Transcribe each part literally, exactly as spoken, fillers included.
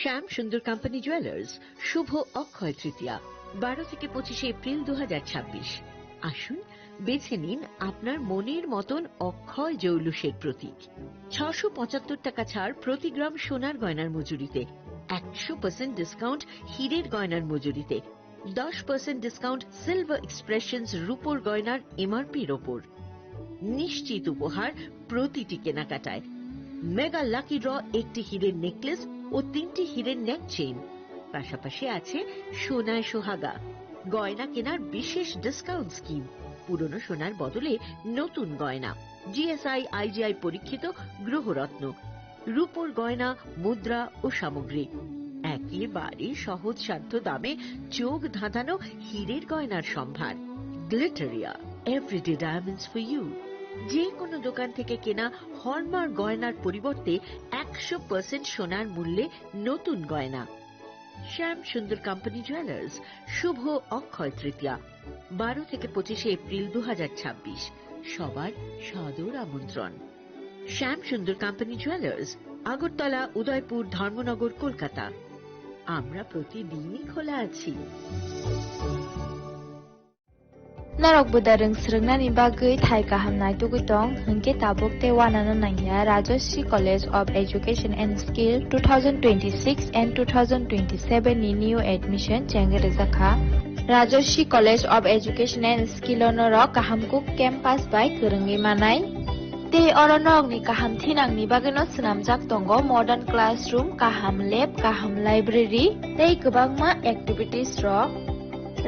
শ্যাম সুন্দর company jewellers, শুভ অক্ষয় তৃতীয়া, বারো থেকে পঁচিশে এপ্রিল দু হাজার ছাব্বিশ। আসুন, বেছে নিন আপনার মনের মতন অক্ষয় জৌলুসের প্রতীক। ছশো পঁচাত্তর টাকা ছাড় প্রতি গ্রাম সোনার গয়নার মজুরিতে, একশো পার্সেন্ট ডিসকাউন্ট হীরের গয়নার মজুরিতে, দশ পার্সেন্ট ডিসকাউন্ট সিলভার এক্সপ্রেশনস রূপোর গয়নার এমআরপির ওপর। নিশ্চিত উপহার প্রতিটি কেনাকাটায়। মেগা লাকি ড্র, একটি হীরের নেকলেস ও তিনটি হীরের নেক চেইন। পাশাপাশি আছে সোনায় সোহাগা, গয়না কেনার বিশেষ ডিসকাউন্ট স্কিম, পুরনো সোনার বদলে নতুন গয়না, জিএসআই আইজিআই পরীক্ষিত গ্রহরত্ন, রূপোর গয়না, মুদ্রা ও সামগ্রী। একেবারে সহজসাধ্য দামে চোখ ধাঁধানো হীরের গয়নার সম্ভার। Glitteria, everyday diamonds for you. যে কোনো দোকান থেকে কেনা হলমার্ক গয়নার পরিবর্তে একশো পার্সেন্ট সোনার মূল্যে নতুন গয়না। শ্যাম সুন্দর কোম্পানি জুয়েলার্স, শুভ অক্ষয় তৃতীয়া, বারো থেকে পঁচিশে এপ্রিল দু হাজার ছাব্বিশ। সবার সাদর আমন্ত্রণ। শ্যাম সুন্দর কোম্পানি জুয়েলার্স, আগরতলা, উদয়পুর, ধর্মনগর, কলকাতা। আমরা প্রতিদিনই খোলা আছি। Norok bwda rwng swrwngnani bagwi thai kaham naitugwi tong, hwnkhe tabuk tei uanano nangya Rajashree College of Education and Skill two thousand twenty-six and two thousand twenty-seven ni new admission chengwi rwjakha. Rajashree College of Education and Skill o norok kaham kuk campus bai kwrwngwi manai. Tei oro norokni kaham thinangni bagwino swnamjak tongo modern classroom, kaham lab, kaham library tei kwbangma activities rok.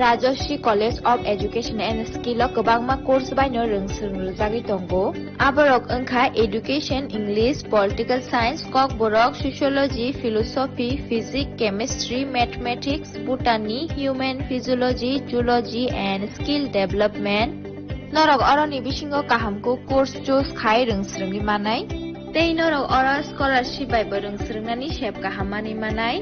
Rajashree College of Education and Skill o kwbangma course baino rwng swrwng rwjagwi tongo. Aborok wngkha Education, English, Political Science, Kokborok, Sociology, Philosophy, Physics, Chemistry, Mathematics, Botany, Human Physiology, Zoology and Skill Development. Norok oroni bisingo kaham kuk course choose khai rwng swrwngwi manai. Tei norok oro scholarship bai bo rwng swrwngnani sep kaham manwi manai.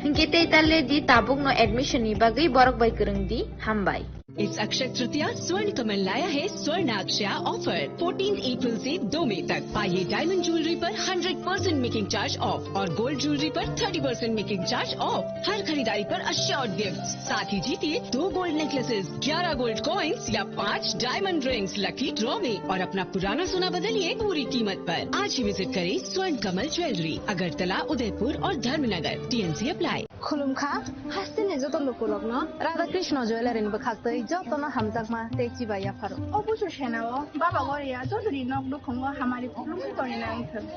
Hinkhe tei ta le di tabukno admission ni bagwi borok bai kwrwng di. Hambai. इस अक्षय तृतीया स्वर्ण कमल लाया है स्वर्ण अक्षया offer. Fourteen April से दो मई तक पाइए डायमंड ज्वेलरी पर hundred percent making charge off और गोल्ड ज्वेलरी पर thirty percent making charge off. हर खरीदारी पर अश्योर्ड गिफ्ट, साथ ही जीतिए दो गोल्ड नेकलेसेस, ग्यारह गोल्ड कॉइंस या पाँच डायमंड रिंग्स लकी ड्रॉ में और अपना पुराना सोना बदलिए पूरी कीमत पर। आज ही विजिट करें स्वर्ण कमल ज्वेलरी, अगरतला, उदयपुर और Dharmanagar. TMC apply. Khulumkha, hasteni joto lukurokno Radha Krishna Jewellery ni bwkhaktwi jotono hamjakma tei chibai yapharo. O busu senao Baba Goria jotoni nok nukhungo hamari khulumwi tongwi nangthwng.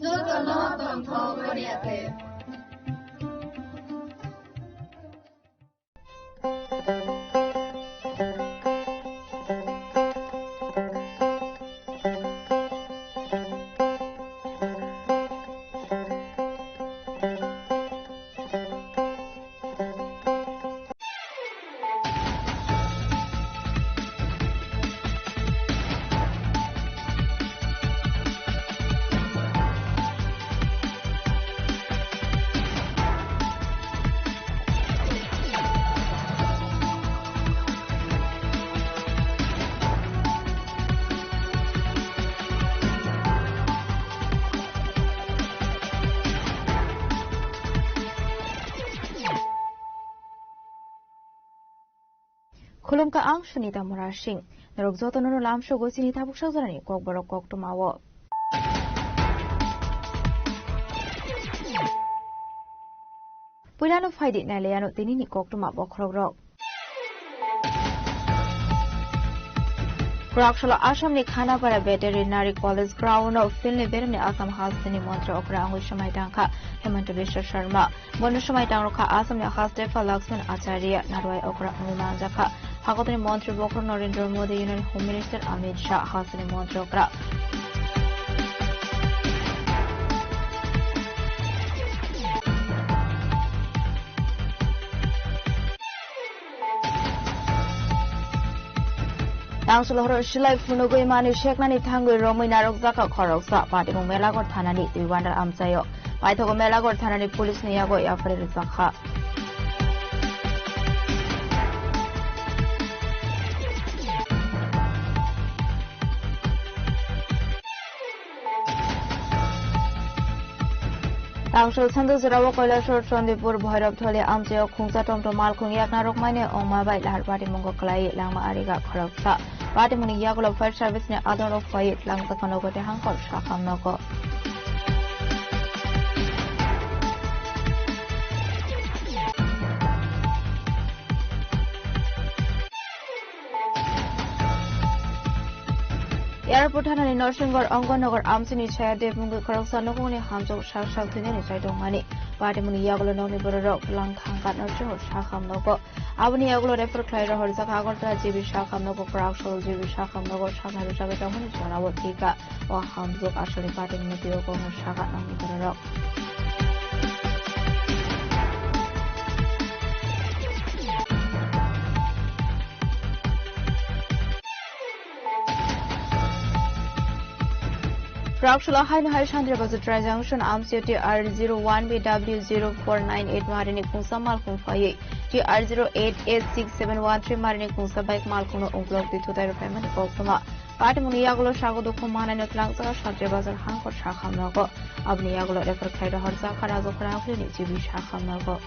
Jotono tongthok Goria te. Khulumkha ang Sunita Murasing. Norok jotono no lamsogo chini tabuk sakjorani kokborok koktwmao. Puilano phaidi nailaiano tinini koktwma bokhorokrok. Kwraksalo Assamni Khanapara Veterinary College Ground-o field-ni beremni Assam hasteni montri okra wngwi swmai tangkha Himanta Biswa Sarma. Bono swmai tangrwkha Assamni haste pha Laxman Acharya, narwai okra wngwi manjakha. Hakotoni montri bokhorok Narendra Modi, Union Home Minister Amit Shah, hasteni montri okra. Tangchwlhoro silai phunugwi manwi seknani thangwi romwi narwkjakha khoroksa. Patimung Melaghor thanani Twiwandal amchaio. Paithago Melaghor thanani police ni yago F I R rijak kha. Angsol Sandu Jorao Kailasor Chandipur Bhairab Tholi amchaio khungsa tomtom malkhung yakna rokmani ongma bai lahar patimungo kwlai langma ariga khoroksa. Patimungni yagulo fire service ni adongrok phai langsa khano gote hangkor sakham nogo. Airport thanani Norsingor Ongkonogar amchini chaya depungwi khoroksa nukungni hamjwk sak sak thwinani chai tongmani. Patimungni yagulo nokni bororok lang thangkha Norsingor sakham nogo. Aboni yagulo refer khlai rohorjak Agartala G B sakham nogo, Praksol G B sakham nogo saknai rwchapwi tongmani jorao tika. O hamjwk aswkni patimungni twiwi kokno sakha nokni bororok. Praksol haino hai Sandra Bazar Trai Junction amchaio T R zero one B W zero four nine eight marini khungsa malkhung phaiwi T R zero eight A six seven one three marini khungsa bike malkhungno uklok twi thutai rwphaimani koktwma. Patimungni yagulo sago dukhu manai no twlang jaga Satri Bazar hangkor sakham nogo. Aboni yagulo refer khlai rohorjak kha Rajakhara Akhilini G B sakham nogo.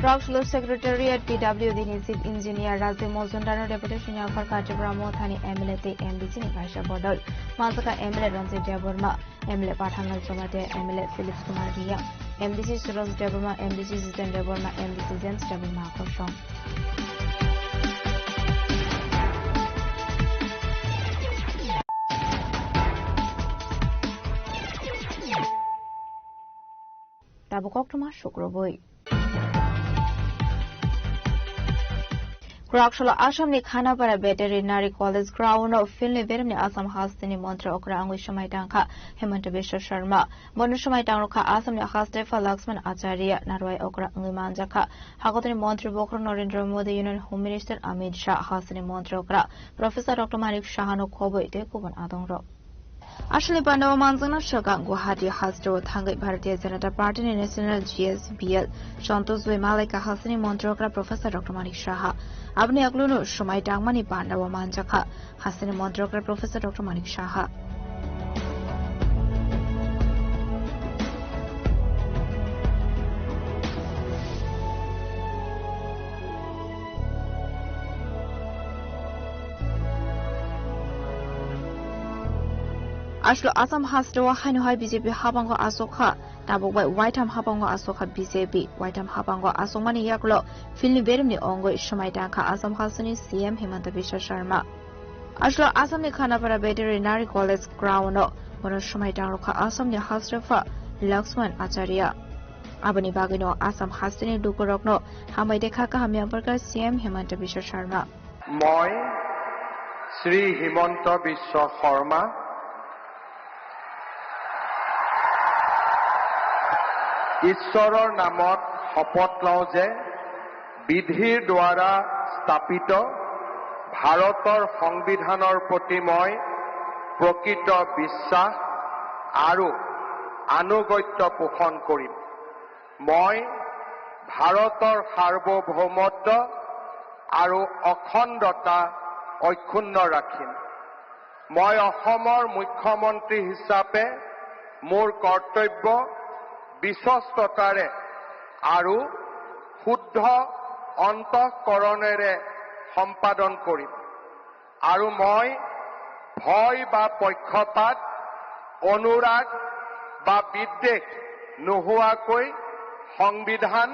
Praksol Secretariat P W D ni Chief Engineer Rajiv Majumdar no Deputation ni Akhor Kachibra Mothani M L A tei M D C ni kaisa bodol. Majaka M L A Ranjit Debbarma, M L A Pathanlal Jamatia, M L A Philip Kumar Reang, M D C Suraj Debbarma, M D C Jiten Debbarma, M D C James Debbarma kosong. Tabuk koktwma sukrubwi. Khwraksalo Assamni Khanapara Veterinary College Ground-o field-ni beremni Assam hasteni montri okra wngwi swmai tangkha Himanta Biswa Sarma. Bono swmai tangrwkha Assamni hastepha Laxman Acharya, narwai okra wngwi manjakha. Hakotoni montri bokhorok Narendra Modi, Union Home Minister Amit Shah, hasteni montri okra Professor Doctor Manik Sahano khobwi tei kubun adongrok. Aswkni pandao manjakna swkang Guwahati hasteo thangwi Bharatiya Janata Party ni National G S B L Santosh Bhai Malaika hasteni montri okra Professor Doctor Manik Saha. Aboni yagulono swmai tangmani pandao manjakha hasteni montri okra Professor Doctor Manik Saha. Aswk Assam hasteo haino hai B J P habango aswk kha, tabuk bai waitham habango aswk kha B J P. Waitham habango aswkmani yagulo field-ni beremni wngwi swmai tangkha Assam hasteni C M Himanta Biswa Sarma. Aswk Assamni Khanapara Veterinary College Ground-o bono swmai tangrwkha Assamni hastepha Laxman Acharya. Aboni bagwino Assam hasteni lukurokno hambai de kha kaham yapharkha C M Himanta Biswa Sarma. মই শ্ৰী হিমন্ত বিশ্ব শৰ্মা ঈশ্বৰৰ নামত শপত লওঁ যে বিধিৰ দ্বাৰা স্থাপিত ভাৰতৰ সংবিধানৰ প্ৰতি মই প্ৰকৃত বিশ্বাস আৰু আনুগত্য পোষণ কৰিম। মই ভাৰতৰ সাৰ্বভৌমত্ব আৰু অখণ্ডতা অক্ষুণ্ণ ৰাখিম। মই অসমৰ মুখ্যমন্ত্ৰী হিচাপে মোৰ কৰ্তব্য বিশ্বস্ততাৰে আৰু শুদ্ধ অন্তঃকৰণেৰে সম্পাদন কৰিম। আৰু মই ভয় বা পক্ষপাত, অনুৰাগ বা বিদ্বেষ নোহোৱাকৈ সংবিধান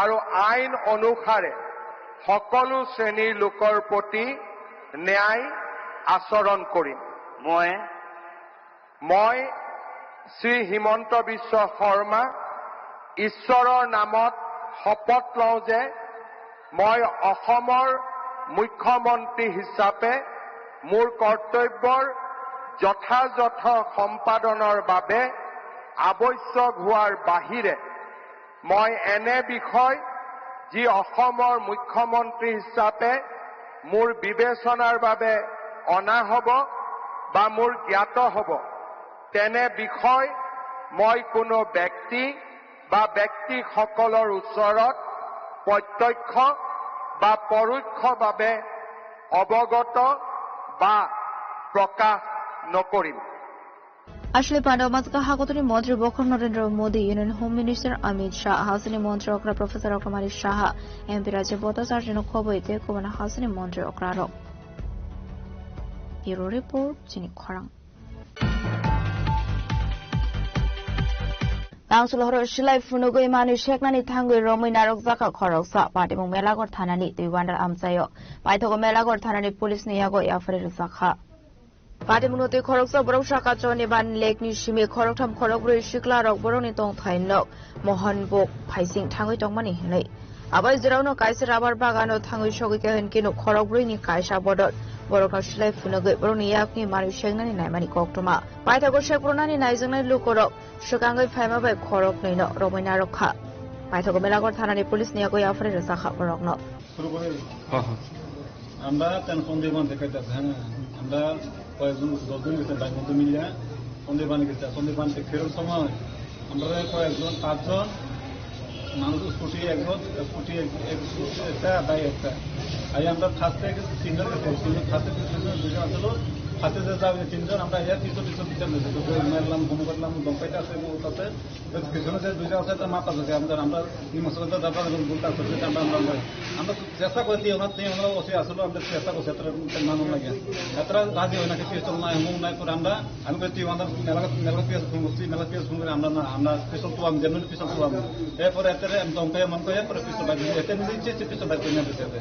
আৰু আইন অনুসাৰে সকলো শ্ৰেণীৰ লোকৰ প্ৰতি ন্যায় আচৰণ কৰিম। মই মই শ্ৰী হিমন্ত বিশ্ব শৰ্মা ঈশ্বৰৰ নামত শপত লওঁ যে মই অসমৰ মুখ্যমন্ত্ৰী হিচাপে মোৰ কৰ্তব্যৰ যথাযথ সম্পাদনৰ বাবে আৱশ্যক হোৱাৰ বাহিৰে মই এনে বিষয় যি অসমৰ মুখ্যমন্ত্ৰী হিচাপে মোৰ বিবেচনাৰ বাবে অনা হ'ব বা মোৰ জ্ঞাত হ'ব, তেনে বিষয় মই কোনো ব্যক্তি বা ব্যক্তিসকলৰ ওচৰত প্ৰত্যক্ষ বা পৰোক্ষভাৱে অৱগত বা প্ৰকাশ নকৰিম। Aswlwi panda o majwkha hakotoni montri bokhorok Narendra Modi, Union Home Minister Amit Shah, hasteni montri okra Professor Dr Manik Saha, M P Rajya Bhattacharya no khobwi tei kubun hasteni montri okra rok. Bureau Report, chini khorang. Tangsul horo silai phunugwi manwi seknani thangwi romwi narwkjakha khoroksa, patimung Melaghor thanani Twiwandar amchaio. Paithago Melaghor thanani police ni yago yapharwi rwjakha. Patimungno twi khoroksa borok saka Chondiban lake ni simi khoroktham khorokbrwi sikla rok borokni tongthai nok Mohanbuk phaising thangwi tongmani hinwi. Abai jora no kaisa rubber bagano thangwi sogwi khe hinkhe no khorokbrwi ni kaisa bodol borokno silai phunugwi borokni yakni manwi sengnani naimani koktwma. Paithago sekbrunani naijaknai lukurok swkangwi phaima bai khoroknwi no romwi narwkha. Paithago Melaghor thanani police ni yago yapharwi rwjakha borokno. শুরু করে দিই। হ্যাঁ, হ্যাঁ। আমরা টেনশন দিয়ে বানতে খাইতেছে, হ্যাঁ। আমরা কয়েকজন দশজন গেছে, বাইক মধ্যে মিলিয়া সন্দেহ বান গেছে। সন্দেহ বানতে ফেরার সময় আমরা কয়েকজন, পাঁচজন মানুষ, স্কুটি একজন, স্কুটি এক, এক স্কুটি একটা, বাইক একটা। আর আমরা ফার্স্টে গেছি তিনজন গেছে, তিনজন ফার্স্টে গেছি, দুজন, দুজন আসলো। ফার্স্টে যে যাবে তিনজন, আমরা এর পিছন পিছন পিছন গেছি। তো মারলাম, হুম করলাম, দম পাইতে আছে, ও তাতে। পিছনে যে দুইজন আছে, তার মাথা ধরে আমরা, আমরা এই মশলা তো দাদা এবং ভুলটা করতে আমরা, আমরা, আমরা, আমরা চেষ্টা করে দিয়ে ওনার, দিয়ে ওনারা বসে আসলে আমরা চেষ্টা করছি, এতটা মানুষ লাগে। এতটা রাজি হয় না, কিছু চল নাই, হুম নাই করে আমরা, আমি করে তুই আমাদের মেলা, মেলা পেয়ে ফোন করছি, মেলা পেয়ে ফোন করে আমরা না, আমরা পিছন তো আমি, যেমন পিছন তো আমি। এরপরে এত আমি দম পেয়ে মন করে, এরপরে পিছন বাইরে, এতে নিজে ইচ্ছে ইচ্ছে পিছন বাইরে করে নিয়ে বসে আছে।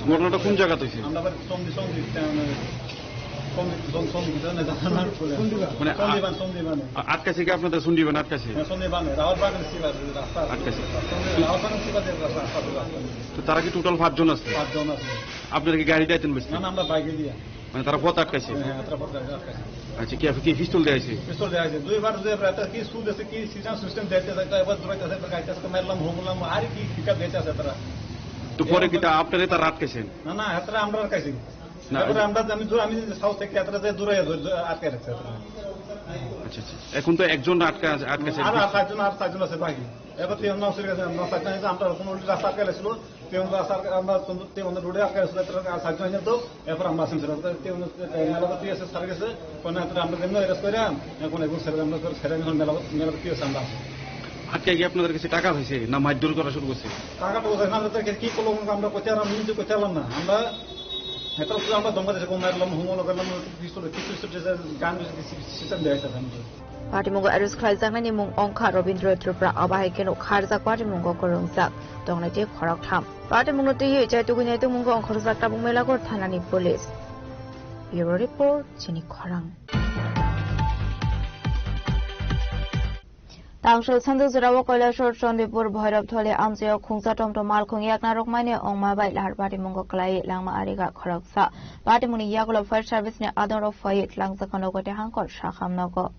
ঘটনাটা কোন জায়গাতে হয়েছে? আমরা আবার সন্ধি, সন্ধি, আহ, সন্ধি, সন্ধি, সন্ধি, জানা, জানা, বলে। মানে, আ-, সন্ধিবান, সন্ধিবান। আ-, আটকাছে কি আপনাদের সন্ধিবান আটকাছে? হ্যাঁ, সন্ধিবান, রাওয়ার বাগান সিবার রাস্তা আছে। আটকাছে। সন্ধি-, রাওয়ার বাগান সিবার রাস্তা আছে। তো তারা কি টোটাল পাঁচজন আছে? পাঁচজন আছে। আপনারা কি গাড়ি দায়িত্ব নিয়েছেন? না, না, আমরা বাইকে দিয়ে। মানে, তারা পথ আটকাছে? হ্যাঁ, তারা পথ আটকাছে। আচ্ছা, কি, কি পিস্তল দেওয়া হয়েছে? পিস্তল দেওয়া হয়েছে। দুইবার যে রাতে কি সুদ আছে, কি সিজন সিস্টেম দিতে চাইতো, এবার দৌড়াইতে আছে, এবার গাইতে আছে, মারলাম, হুমলাম, আর কি পিকআপ দিতে আছে তারা। তো পরে কি তা আপনারা তারা আটকেছেন? না, না, তারা আমরা আটকাইছি। না, তারপরে আমরা, আমি দূর, আমি সাউথ থেকে এতটা যে দূরে আটকে রাখছে তারা। আচ্ছা, আচ্ছা। এখন তো একজন আটকা আছে, আটকাছে। আর, আর চারজন, আর চারজন আছে বাকি। এবার তুই অন্য অফিসের কাছে, আমরা চারজন আছে, আমরা ওখানে উল্টো রাস্তা আটকে গেছিল। তুই অন্য রাস্তা আটকে, আমরা তো, তুই অন্য রোডে আটকে গেছিল, তারা আর চারজন আছে তো, এরপর আমরা আসেন স্যার। তুই অন্য, এ, মেলাপতি আছে স্যার গেছে, কোনো একটা আমরা যেমন অ্যারেস্ট করে আন, এখন একজন স্যার আমরা স্যার, স্যার এখন মেলা, মেলাপতি আছে আমরা আছি। আটকে গিয়ে আপনাদের কাছে টাকা হয়েছে না মারধর করা শুরু করছে? টাকা তো ওদের আমরা তো কি করবো, আমরা করতে পারলাম, নিজে করতে পারলাম না। আমরা এটা শুধু আমরা দমকা দেশে কম মারলাম, হুমলো করলাম, পিস্তল, পিস্তল, পিস্তল, গান সিস্টেম দেওয়া হয়েছে। Patimungo arrest khlaijaknani mung wngkha Robindra Tripura, abo hai kheno kharjak patimungo kwrwngjak tongnai tei khoroktham. Patimungno twiwi chai tugui nai tongmungo ongkhorjak tabuk Melaghor thanani police. Bureau Report, chini khorang. Tangshol sanduk jorao Kailasor Chandipur Bhairab Tholi amchaio khungsa tomtom malkhung yakna rwkmani wngma bai lahar patimungo kwlaiwi langma ariga khoroksa. Patimungni yagulo fire service ni adongrok phaiwi tlangjak nogo tei hangkor sakham nogo.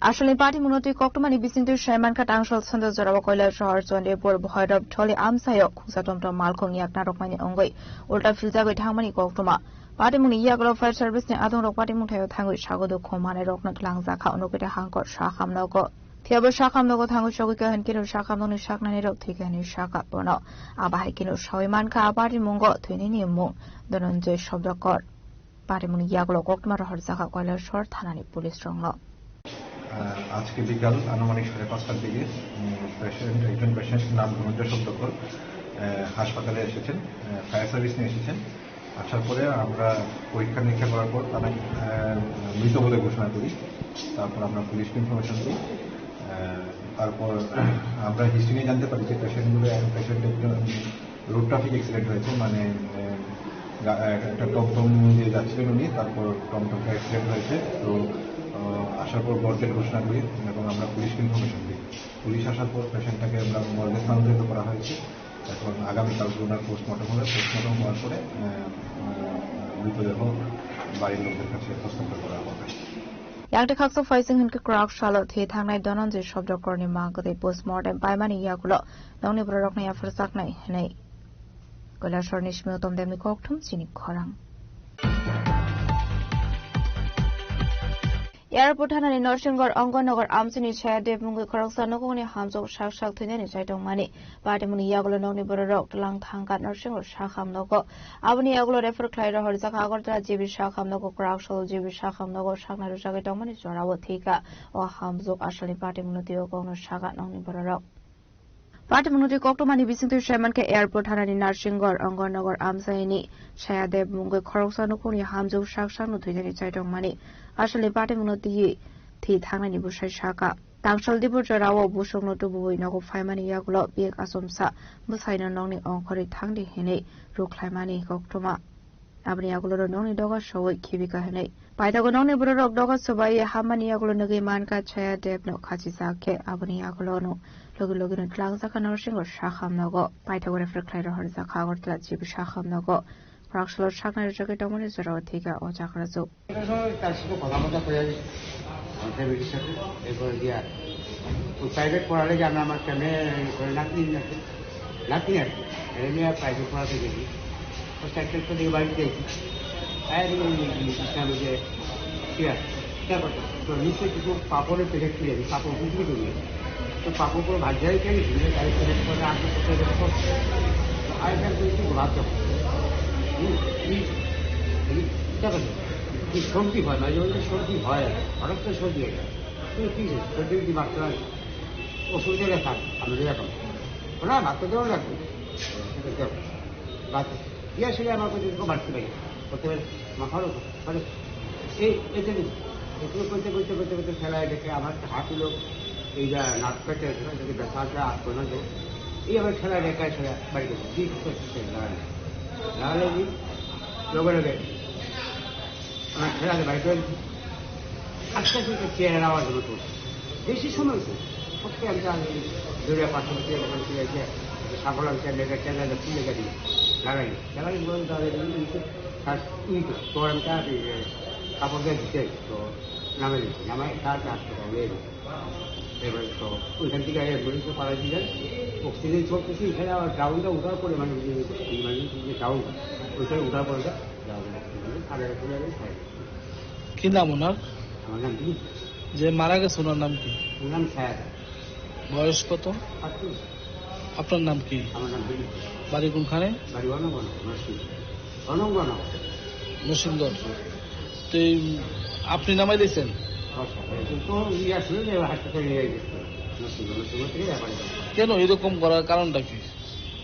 Asolni patimungno twi koktwmani bisingtwi sai mankha, Tangshol sanduk jorao Kailasor Chandipur Bhairab Tholi amchaio khungsa tomtom malkhung yakna rwkmani wngwi ulta philjagwi thangmani koktwma. Patimungni yagulo fire service ni adongrok patimung thaio thangwi sago dukhu manai rokno tlangjak kha, unukwita hangkor sakham nogo. Phiya bo sakham nogo thangwi sogwi kha hinkhe no sakham nokni saknani rok thwi kha hinwi sakha bono. Abo hai kheno sawi mankha a patimungo thwinini mung Dhananjay Shabdakar. Patimungni yagulo koktwma rohorjakha Kailasor thanani police rokno. আহ, আজকে বিকাল আনুমানিক সাড়ে পাঁচটার দিকে, উম, পেশেন্ট, একজন পেশেন্ট নাম ধনঞ্জয় সত্যকর, আহ, হাসপাতালে এসেছেন, আহ, ফায়ার সার্ভিস নিয়ে এসেছেন। আসার পরে আমরা পরীক্ষা নিরীক্ষা করার পর তারা, আহ, মৃত বলে ঘোষণা করি। তারপর আমরা পুলিশকে ইনফরমেশন দিই। আহ, তারপর আমরা হিস্ট্রি নিয়ে জানতে পারি যে পেশেন্টগুলো, পেশেন্ট একজন রোড ট্রাফিক অ্যাক্সিডেন্ট হয়েছে, মানে, আহ, গা-, আহ, একটা টমটম নিয়ে যাচ্ছিলেন উনি, তারপর টমটমটা অ্যাক্সিডেন্ট হয়েছে। তো, আহ, আসার পর ব্লড ডেড ঘোষণা করি এবং আমরা পুলিশকে ইনফরমেশন দিই। পুলিশ আসার পর পেশেন্টটাকে আমরা মর্গে স্থানান্তরিত করা হয়েছে। এখন আগামীকাল ওনার পোস্টমর্টম হবে, পোস্টমর্টম হওয়ার পরে, আহ, আহ, মৃতদেহ বাড়ির লোকদের কাছে হস্তান্তর করা হবে। Yang tei khaksa phaising hinkhe kwrak salo thwi thangnai Dhananjay Shabdakar ni mang kwtwi postmortem paimani yagulo nokni bororokno yaphar saknai hinwi Kailasor ni simi utom demni kokthum chini khorang. Airport thanani Narsingor Angarnagar amchini Chaya Dev mungwi khoroksa nukungni hamjwk sak sak thwinani chaitongmani. Patimungni yagulo nokni bororok tlang thangkha Narsingor sakham nogo. Aboni yagulo refer khlai rohorjak Agartala G B sakham nogo, Kwraksalo G B sakham nogo saknai rwjagwi tongmani jorao thwikha. O hamjwk asalni patimungno twiwi kokno sakha nokni bororok. Patimungno twi koktwmani bisingtwi saimankhe airport thanani Narsingor, Angarnagar amchaini Chaya Dev mungwi khoroksa nukhungni hamjwk sak sakno thwinani chaitongmani. Asalni patimungno twiwi thwi thangnani bwsai sakha. Tangsal dibur jorao busukno tubuwi nogo phaimani yagulo biyek achomsa bwsaino nokni ongkhorwi thangdi hinwi rwkhlaimani koktwma. Aboni yagulo nokni doga sowi khibika hinwi. Paithago nokni bororok doga sobai hammani yagulo nugwi mankha Chaya Dev no khachijak khe aboni yagulo no logi logi no twlangjakha Narsingor sakham nogo. Paithago refer khlai rohorjakha Agartala G B sakham nogo. Kwraksalo saknai rwjagwi tongmani jorao thwikha o chakrajwk. এটা সময় তার সাথে কথা কথা কয়ে আমি আমার ফ্যামিলির সাথে এরপরে গিয়া তো প্রাইভেট পড়ালে জানো আমার ফ্যামিলি করে নাতনি নাতনি নাতনি আর কি এমনি আর প্রাইভেট পড়াতে গেছি তো সাইকেল তো দিয়ে বাড়িতে এসেছি আর এই ইসলাম যে ঠিক আছে ঠিক আছে তো নিশ্চয়ই কিছু পাপড়ের প্যাকেট কিনে আমি পাপড় বিক্রি করি তো পাপড় করে ভাত যাই কিনে কিনে গাড়ি প্যাকেট করে আনতে করতে করতে তো আরেকটা কিন্তু গোলাপ জামুন হুম, এই এই ঠিক আছে কি সর্দি হয় মাঝে মাঝে সর্দি হয় আর কি। হঠাৎ করে সর্দি হয়ে যায়। তুমি কি সর্দি যদি মাত্রা অসুবিধা দেখা আমরা এরকম ওরা মাত্রা দেওয়া লাগবে। বাচ্চা কি আসলে আমার কাছে এরকম বাড়তে পারে করতে পারে মাথারও মানে এই এটা এগুলো করতে করতে করতে করতে খেলা দেখে আমার হাত হলো এই যা নাক পেটে যদি ব্যথা আছে আর কোনো এই আমার খেলা দেখা খেলা বাড়ি করছে বিশ বছর খেলা লাগালে কি লগে লগে আমার খেলা বাড়ি করে আস্তে আস্তে চেয়ারের আওয়াজ হলো তো বেশি সময় তো সত্যি আমি তো আগে দূরে পাশাপাশি এরকম ফিরে এসে সাফল্য আমি চেয়ার লেগে চেয়ার লেগে ফুল লেগে দিই লাগাই লাগাই বলে তাহলে কিন্তু তার উই তো তো আমি তার কাপড় দিয়ে দিতে তো নামে দিচ্ছি নামে তার কাজ করে আমি এবার তো ওইখান থেকে অ্যাম্বুলেন্সে পাঠাচ্ছি যাই অক্সিজেন সব কিছু এখানে আবার ডাউনটা উঠার পরে মানে মানে ডাউন ওইখানে উঠার পরে কি নাম ওনার? আমার নাম দিলীপ। যে মারা গেছে ওনার নাম কি? ওর নাম ছায়া। বয়স কত? আটত্রিশ। আপনার নাম কি? আমার নাম দিলীপ। বাড়ি কোনখানে? বাড়ি অনঙ্গনগর, নরসিংহ। অনঙ্গনগর। নরসিংগড়। তো এই আপনি নামাই দিয়েছেন? হ্যাঁ, স্যার। এই তো ইয়ে আসলে যে হাসপাতালে নিয়ে গেছে। নরসিংহ, নরসিংহ থেকে ব্যাপারে। কেন এরকম করার কারণটা কি?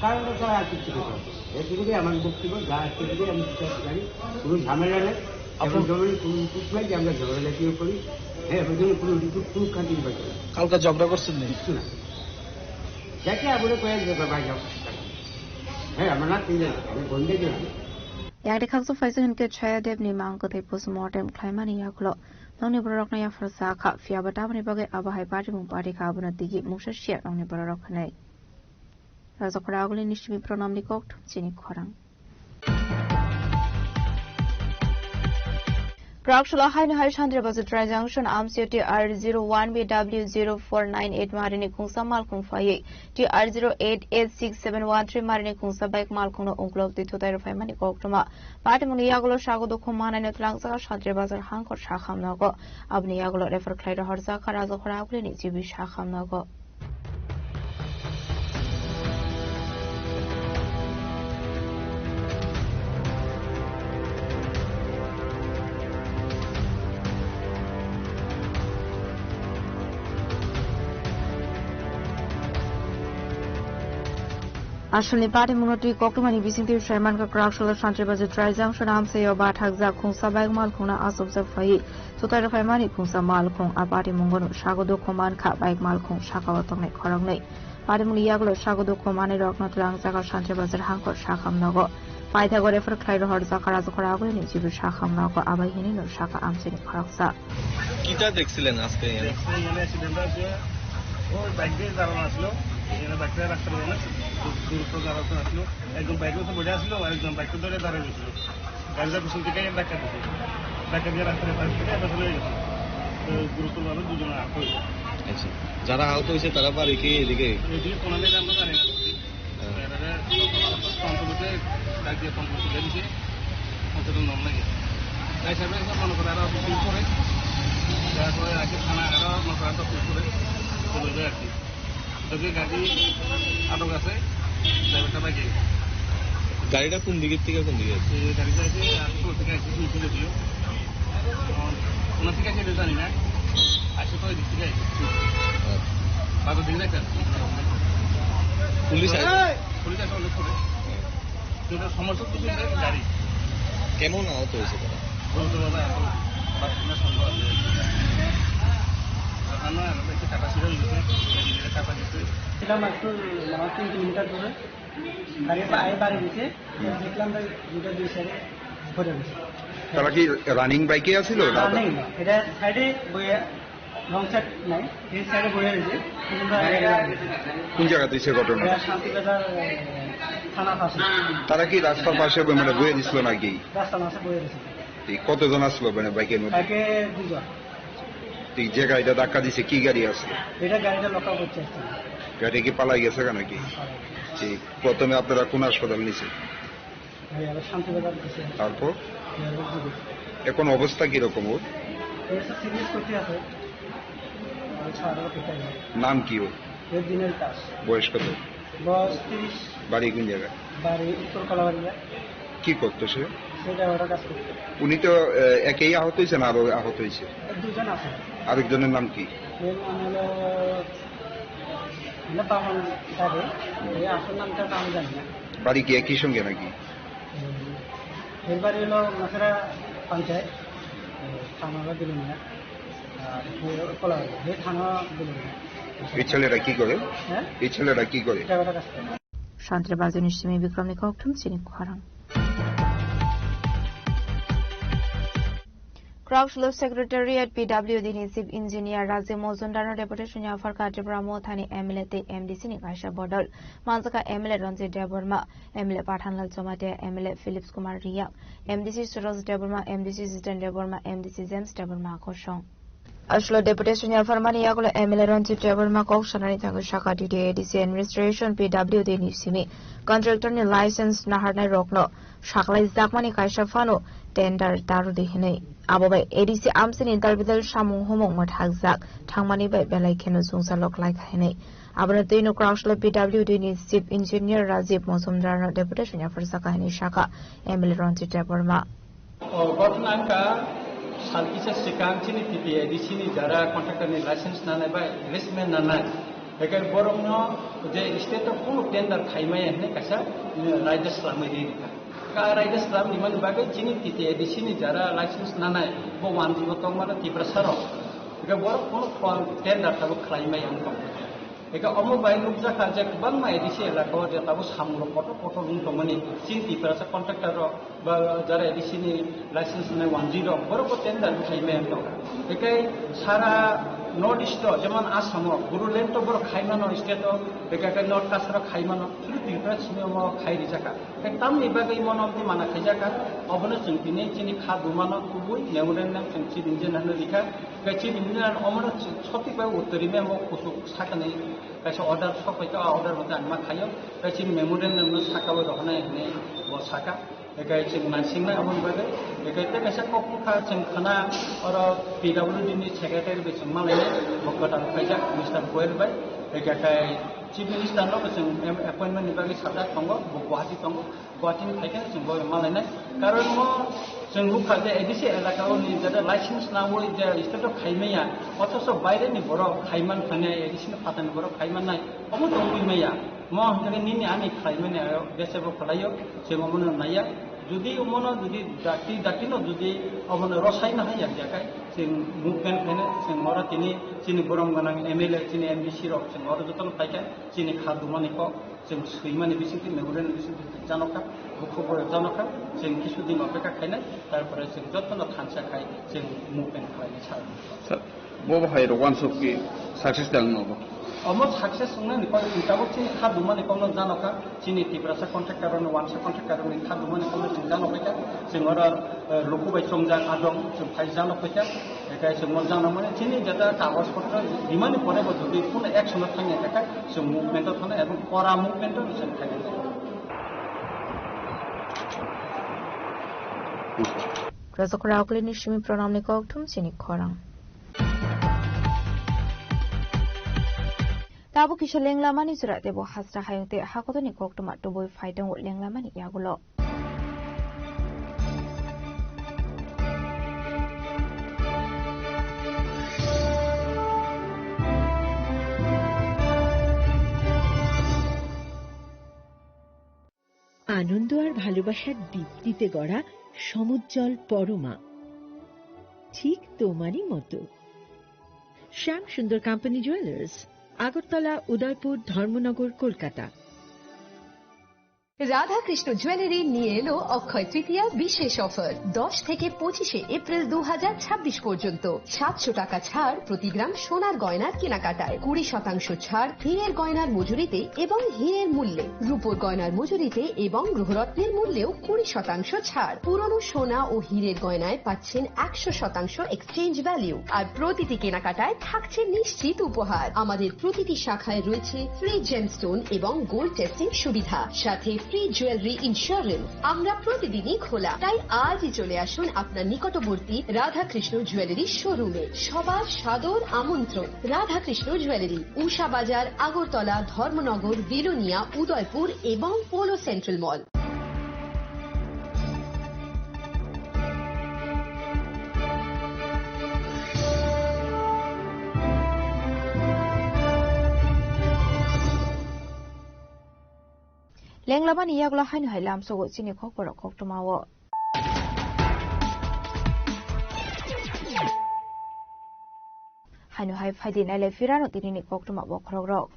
কারণ তো স্যার আর কিচ্ছু করতে হবে না। এটুকুই আমার বক্তব্য, যা আছে এটুকুই আমি বিচার জানি। কোনো ঝামেলা নেই। এখন আপনার জমির কোনো ইস্যুস নাই যে আমরা ঝগড়াঝাটিও করি। হ্যাঁ, ওই জন্য কোনো রিপোর্ট কোনো কান্ট্রি পাইছে না। কালকে ঝগড়া করছেন নি? কিচ্ছু না। যাকে আগুনে কয়েক জায়গা বাইরে যাও। হ্যাঁ, আমার না তিন জায়গা, আমি বন্ধে গেলাম। Yang tei khaksa phaisa hinkhe Chaya Dev ni mang kwthwi postmortem khlaimani yagulo nokni bororokno yaphar sa kha, phiya ba tamoni bagwi abo hai patimung pari kha, abono tigi mungsa siya nokni bororok hinwi. Rajakhora agulini simi pranamni kokthum chini khorang. Kwraksalo haino hai Santri Bazar Trai Junction amsio T R zero one B W zero four nine eight marini khungsa malkhung phaiwi T R zero eight eight six seven one three marini khungsa bike malkhungno uklok twi thutai rwphaimani koktwma. Patimungni yagulo sago dukhu manai no twlangjago Santri Bazar hangkor sakham nogo. Aboni yagulo refer khlai rohorjak kha Rajakhora agulini G B sakham nogo. Asalni patimungno twi koktwmani bisingtwi swimani kha Kwraksalo Santri Bazar Trai Junction amsio bathakjak khungsa bike malkhungno achukjak phaiwi thutai rwphaimani khungsa malkhung. A patimungo sago dukhu mankha bike malkhung sakao tongnai khoroknwi. Patimungni yagulo sago dukhu manwirokno twlangjago Santri Bazar hangkor sakham nogo. Paithago refer khlai rohorjak kha Rajakhora agulini G B sakham nogo, abai hinwi no sakha amchaini khoroksa. কিটা দেখছিলেন আজকে এখানে? দেখছিলাম এখানে অ্যাক্সিডেন্ট হয়েছে, ওই বাইক দিয়ে দাঁড়ানো আসলো, এখানে বাইকটা রাখতে পারবো না, দূরত্ব দাঁড়াতে আসলো, একজন বাইকের উপর বসে আসলো, আর একজন বাইকটা ধরে দাঁড়িয়ে গেছিল, গাড়িটা পিছন থেকে ধাক্কা দিয়েছে, ধাক্কা দিয়ে রাস্তায় বাইক থেকে এটা চলে গেছে। গুরুতরভাবে দুজন আহত হয়েছে। আচ্ছা, যারা আহত হয়েছে তারা বাড়ি কি এদিকে? এদিকে কোনালে আমরা জানি না। হ্যাঁ। এরা সকাল আটটা পঞ্চাশ মিনিটে ডাক দিয়ে পঞ্চাশ মিনিটে দিছে। পঞ্চাশ মিনিট নাম লাগে। তাই সাহেব এসে মনে করে আরো ফিল করে। তারপরে আগে থানা আরো মনে করে আরো ফিল করে চলে যায় আর কি। তবে গাড়ি আটক আছে, ড্রাইভারটা বাইকে। গাড়িটা কোন দিকের থেকে কোন দিকে আছে? এই গাড়িটা আছে, আটশো থেকে একশো তুলে দিও। এখন কোন থেকে আছে এটা জানি না। আসে তো ওই দিক থেকে আছে। আচ্ছা। বাজার দিকে যাইতে হবে। পুলিশ আছে? পুলিশ আছে অনেক করে। কিন্তু সমস্যা তো শুধু গাড়ি। কেমন আহত হয়েছে তারা? বলতে পারবো এখন। বাথরুমে সন্দেহ আছে। ওখানে আমাদের একটু কাটা ছিল, ওই দিকে, ওই দিকে কাটা গেছে। ছিলাম একটু, মানে, তিন কিলোমিটার দূরে। গাড়ি বা-, আগে বাড়ি গেছে, দেখলাম যে দুটো দুই সাইডে পড়ে গেছে। তারা কি রানিং বাইকে আছিল না? রানিং না, এটা সাইডে বইয়া, রং সাইড নাই, এই সাইডে বইয়া রয়েছে। কিন্তু আমরা কোন জায়গাতে হয়েছে ঘটনা? এটা শান্তিবাজার, এ, থানা পাশে। তারা কি রাস্তার পাশে মানে বইয়া দিছিল নাকি? রাস্তার পাশে বইয়া রয়েছে। এই কতজন আসলো মানে বাইকের মধ্যে? বাইকে দুজন। এই যে গাড়িটা ধাক্কা দিছে, কি গাড়ি আসলো? এটা গাড়িটা লক্ষ্য করছে আসলে। গাড়ি কি পালাই গেছে গা নাকি? পালাই গেছে। ঠিক, প্রথমে আপনারা কোন হাসপাতাল নিছেন? ভাই, আবার শান্তিবাজার গেছে। তারপর? এবার বুঝে। এখন অবস্থা কিরকম ওর? অবস্থা সিরিয়াস করতে আছে। আর ছাড়া কোথায় নেই। নাম কি ওর? এর দিনের কাজ। বয়স কত? বয়স তিরিশ। বাড়ি কোন জায়গা? বাড়ি উত্তর কলাবাড়িয়া। কি করতো সে? সে ড্রাইভারের কাজ করতো। উনি তো, আহ, একেই আহত হয়েছেন, আরো আহত হয়েছে? এ, দুজন আছে। আরেকজনের নাম কি? এর নাম হলো, হলো বামন দাদু। এই আসল নামটা তো আমি জানি না। বাড়ি কি একই সঙ্গে নাকি? এর বাড়ি হলো মাছেরা পঞ্চায়েত, এ, থানা হলো বিলোনিয়া, আর এ কলাবাড়ি, এ থানা বিলোনিয়া। এই ছেলেটা কি করে? হ্যাঁ? এই ছেলেটা কি করে? ড্রাইভারের কাজ করে। Shantra Bazar ni simi Bikram ni kokthum chini khorang. Krauk Shillong Secretariat P W D ni Chief Engineer Rajiv Mojumdar no deputation ya pharkha Tipra Motha ni M L A tei M D C ni kaisa bodol. Manjaka M L A Ranjit Debbarma, M L A Pathanlal Jamatia, M L A Philips Kumar Reang, M D C Suraj Debbarma, M D C Jiten Debbarma, M D C James Debbarma kosong. Aswk o deputation yapharmani yagulo M L A Ranjit Debbarma kok sanani thangwi sakha, D T A D C administration P W D ni simi contractor ni license naharnai rokno saklai jakmani kaisa phano tender ta rwdi hinwi. Abo bai A D C amchini dal bidal samung humung mwthakjak thangmani bai belai kheno chwngsalok laikha hinwi. Abono twi no Krauk Shillong P W D ni Chief Engineer Rajiv Mojumdar no deputation yapharjakha hinwi sakha M L A Ranjit Debbarma. O ghotona wngkha sal kisa swkang chini T T A D C ni jara contractor ni license nanai bai replacement nanai. Hwnkhe borokno je state o kunu tender khaimaya hinwi kaisa, eh, raida swlamwi ri rwkha. Ka raida swlam rimani bagwi chini T T A D C ni jara license nanai bo wanjwi bo tongmano Tiprasa rok. Hwnkhe borok kunu kon-, tender tabuk khlaimaya wng tongkha. Eka omo bai nukjakha je kwbangma A D C elaka o je tabuk samung rok kotor kotor wng tongmani, chini Tiprasa contractor rok ba jara A D C ni license nai wanjwi rok, borok bo tender bwkhai maya wng tongkha. Eka sara North East o, jemon Assam o, Bodoland o borok khai mano state o, eka khe North Cachar o khai mano, phuru Tripura simi omo khai rijakha. Eka tamni bagwi mono amtwi mana khaijakha, obono chwng tini chini kha dumano kubui memorandum chwng Chief Engineer no rikha. Khe Chief Engineer omono sotwi bai uttori memo kuchuk sakani kaisa order sok pai kha, o order mate ang ma khaio. Khe chini memorandum no saka bai rohornai hinwi bo saka. Khe chwng naisingnai aboni bagwi. Khe tei kaisa kok bwkha chwng khana oro P W D ni secretary bai chwng malainai, bo kwtal khaijak Mister Goel bai. Khe Chief Minister no bo chwng appointment ni bagwi sajak tongo, bo Guwahati tongo. Guwahati ni phaikhe chwng bo malainai. Karon mo chwng nukha je A D C elaka o ni jeta license nangwi je state o khaimaya, othocho baire ni borok khaiman phainai, A D C ni phatar ni borok khaiman nai, omo tongwi maya. Mo hwnkhe nini ani khlaimani ayo bese bo khwlaio, chwng omono naiya. Jodi omono jodi dakti dakti no jodi omono rwsai no hai ya khe chwng movement khainai, chwng oro tini chini borom gwnang M L A, chini M D C rok chwng oro jotono phaikha chini kha dumani kok. Chwng swimani bisingtwi, memorial ni bisingtwi janokha, bukhuk bai janokha, chwng kisu din opeka khainai, tarpore chwng jotono thansa khai chwng movement khlainai sir. Sir, bo bo hai rok wansuk ki success da wngma bo? Omo success wngnani kok chwng tabuk chini kha dumani kokno janokha, chini Tiprasa contractor rokni, wansa contractor rokni kha dumani kokno chwng janokha. Chwng oro, eh, luku bai chongjak adong, chwng phai jano khaikha, ekai chwng mo jano mani chini jeta kagoj potro rimani pore bo jodi kuno action o thangya khaikha, chwng movement o thangna ebong kora movement o chwng khaikha. Rosokra Oklini simi pranamni kokthum chini khorang. Tabuk kisa lenglamani jora tebo hasra hayung tei hakotoni koktwma tubui phai tongo lenglamani yagulo. আনন্দ আর ভালোবাসার দীপ্তিতে গড়া সমুজ্জ্বল পরমা, ঠিক তোমারই মতো। শ্যাম সুন্দর company jewellers, Agartala, উদয়পুর, ধর্মনগর, কলকাতা। রাধাকৃষ্ণ জুয়েলারি নিয়ে এলো অক্ষয় তৃতীয়ার বিশেষ অফার। দশ থেকে পঁচিশে এপ্রিল দু হাজার ছাব্বিশ পর্যন্ত সাতশো টাকা ছাড় প্রতি গ্রাম সোনার গয়নার কেনাকাটায়, কুড়ি শতাংশ ছাড় হীরের গয়নার মজুরিতে এবং হীরের মূল্যে, রূপোর গয়নার মজুরিতে এবং গ্রহরত্নের মূল্যেও কুড়ি শতাংশ ছাড়। পুরনো সোনা ও হীরের গয়নায় পাচ্ছেন একশো শতাংশ এক্সচেঞ্জ ভ্যালু। আর প্রতিটি কেনাকাটায় থাকছে নিশ্চিত উপহার। আমাদের প্রতিটি শাখায় রয়েছে ফ্রি জেমস্টোন এবং গোল্ড টেস্টিং সুবিধা, সাথে ফ্রি জুয়েলারি ইন্স্যুরেন্স। আমরা প্রতিদিনই খোলা, তাই আজই চলে আসুন আপনার নিকটবর্তী রাধাকৃষ্ণ জুয়েলারি শোরুমে। সবার সাদর আমন্ত্রণ। রাধাকৃষ্ণ জুয়েলারি, উষা বাজার, আগরতলা, ধর্মনগর, বিলোনিয়া, উদয়পুর এবং polo central mall. Lenglamani yagulo haino hai lamsogo chini khokborok koktwmao. Haino hai phaidi nailai phirano tinini koktwma bokhorokrok.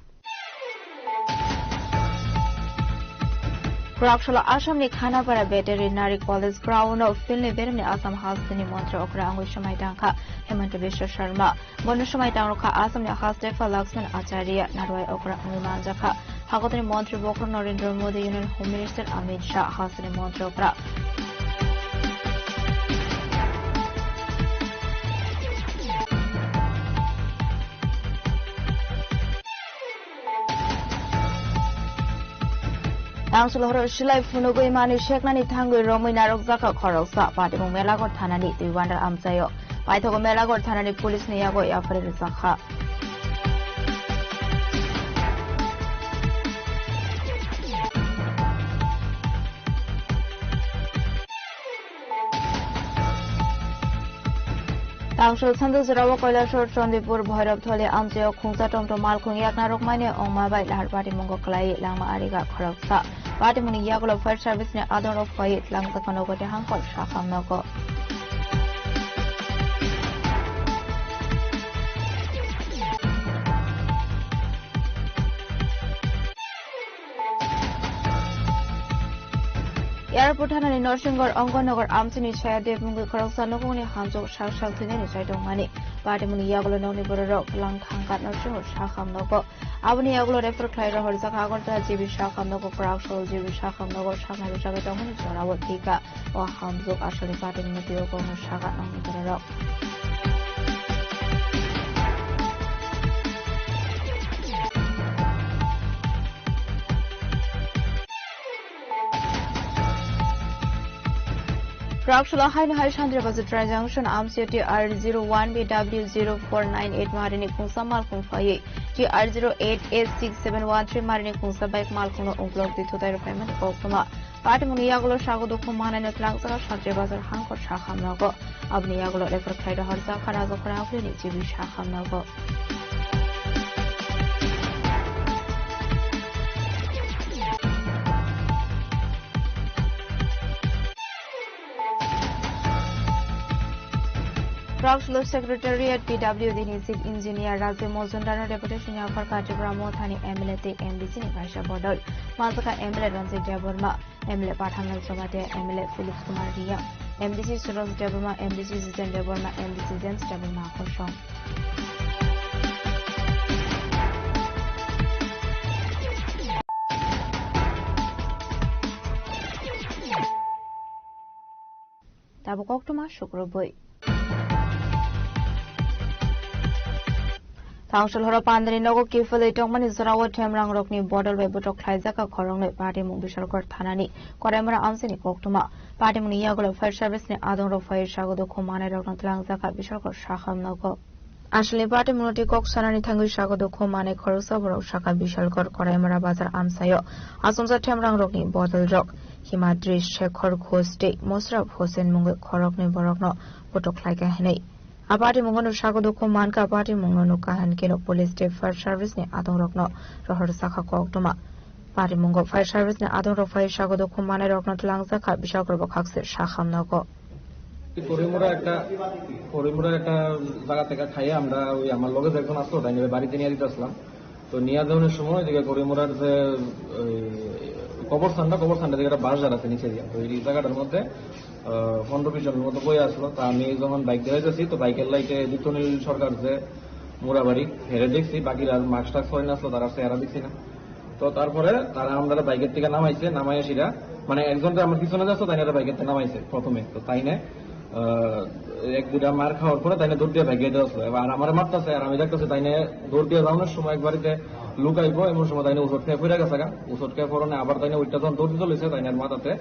Kwraksalo Assamni Khanapara Veterinary College ground-o field-ni beremni Assam hasteni montri okra wngwi swmai tangkha Himanta Biswa Sharma. Bono swmai tangrwkha Assamni haste pha Laxman Acharya, narwai okra wngwi manjakha. Hakotoni montri bokhorok Narendra Modi, Union Home Minister Amit Shah, hasteni montri okra. Tangsul horo silai phunugwi manwi seknani thangwi romwi narwkjakha khoroksa. Patimung Melaghor thanani Twiwandal amchaio. Paithago Melaghor thanani police ni yago F I R rwjakha. Tangsul sandal jorao Kailasor Chandipur Bhairab Tholi amchaio khungsa tomtom malkhung yakna rwkmani ongma bai lahar patimungo kwlaiwi langma ariga khoroksa. Patimungni yagulo fire service ni adongrok phaiwi tlangjak phano gothe hangkor sakham nogo. Airport thanani Norsingor Ongkonogar amchini Sayadev mungwi khoroksa nokongni hamjwk sak sak thwinani chai tongmani. Patimungni yagulo nokni bororok lang thangkha Norsingor sakham nogo. Aboni yagulo refer khlai rohorjak Agartala G B sakham nogo, Kwraksol G B sakham nogo, saknai rwchagwi tongmani jorao thika. O hamjwk aswkni patimungni twiwi kokno sakha nokni bororok. Kwraksalo haino hai Sandra Bazar Trai Junction amchaio T R zero one B W zero four nine eight marini khungsa malkhung phaiwi T R zero eight A six seven one three marini khungsa bike malkhungno uklok twi thutai rwphaimani koktwma. Patimungni yagulo sago dukhu manai no tlangjak Sandra Bazar hangkor sakham nogo. Aboni yagulo refer khlai rohorjak kha Rajakhora Akhilini G B sakham nogo. Kwraksalo Secretariat P W D ni Chief Engineer Rajiv Majumdar no deputation yaphar kha Tipra Mothani M L A tei M D C ni kaisa bodol. Manjakha M L A Ranjit Debbarma, M L A Pathanlal Jamatia, M L A Philip Kumar Reang, M D C Suresh Debbarma, M D C Jiten Debbarma, M D C James Debbarma kosong. Tabuk koktwma sukrubwi. Thangsal horo pandani nogo kiphilwi tongmani jorao themrang rokni bodol bai botok khlaijak kha khoroknwi Patimung Bishalgarh thanani Koraimura amchaini koktwma. Patimungni yagulo fire service ni adongrok phaiwi sago dukhu manai rokno twlangjak kha Bishalgarh sakham nogo. Aswlni Patimungno twi kok sanani thangwi sago dukhu manai khoroksa borok sakha Bishalgarh Koraimura bazar amchaio achomsa themrang rokni bodol rok Himadri Shekhar Ghosh tei Mushraf Hussain mungwi khoroknwi borokno botok khlaikha hinwi. A Patimungo no sago dukhu mankha, Patimungno nukha hinkhe no police tei fire service ni adongrokno rohor sakha koktwma. Patimungo fire service ni adongrok phai sago dukhu manai rokno twlangjak kha Bishalgarh bwkhak se sakham nogo. করিমুরা একটা, করিমুরা একটা জায়গা থেকে খাইয়ে আমরা ওই আমার লগে যে একজন আসলো, তাই নিয়ে বাড়িতে নিয়ে দিতে আসলাম। তো নিয়ে যাওয়ার সময় এদিকে করিমুরার যে ওই কবরস্থানটা, কবরস্থানটা দিকে একটা বাজার আছে নিচে দিয়ে, তো এই জায়গাটার মধ্যে আহ, পনেরো বিশ জনের মতো বই আসলো। তা আমি যখন বাইক দিয়ে যাচ্ছি, তো বাইকের লাইটে দিত্যনীল সরকার যে মুরাবাড়ি হেরে দেখছি, বাকিরা আর মাস্ক টাস্ক পরে আসলো, তারা চেহারা দেখছি না। তো তারপরে তারা আমরা বাইকের থেকে নামাইছে, নামাই আসিরা মানে একজন তো আমার পিছনে যাচ্ছে, তাই না বাইকের থেকে নামাইছে প্রথমে। তো তাই না আহ, এক দুইটা মার খাওয়ার পরে তাই না দৌড় দিয়ে বাইকে আসলো, এবার আমার মারতেছে আর আমি দেখতেছি তাই না দৌড় দিয়ে যাওয়ানোর সময় এক বাড়িতে লুকাইবো, এমন সময় তাই না উচট খেয়ে পড়ে গেছে গা। উচট খেয়ে পড়নে আবার তাই না ওইটা যখন দৌড় দিতে লইছে, তাই না মাথাতে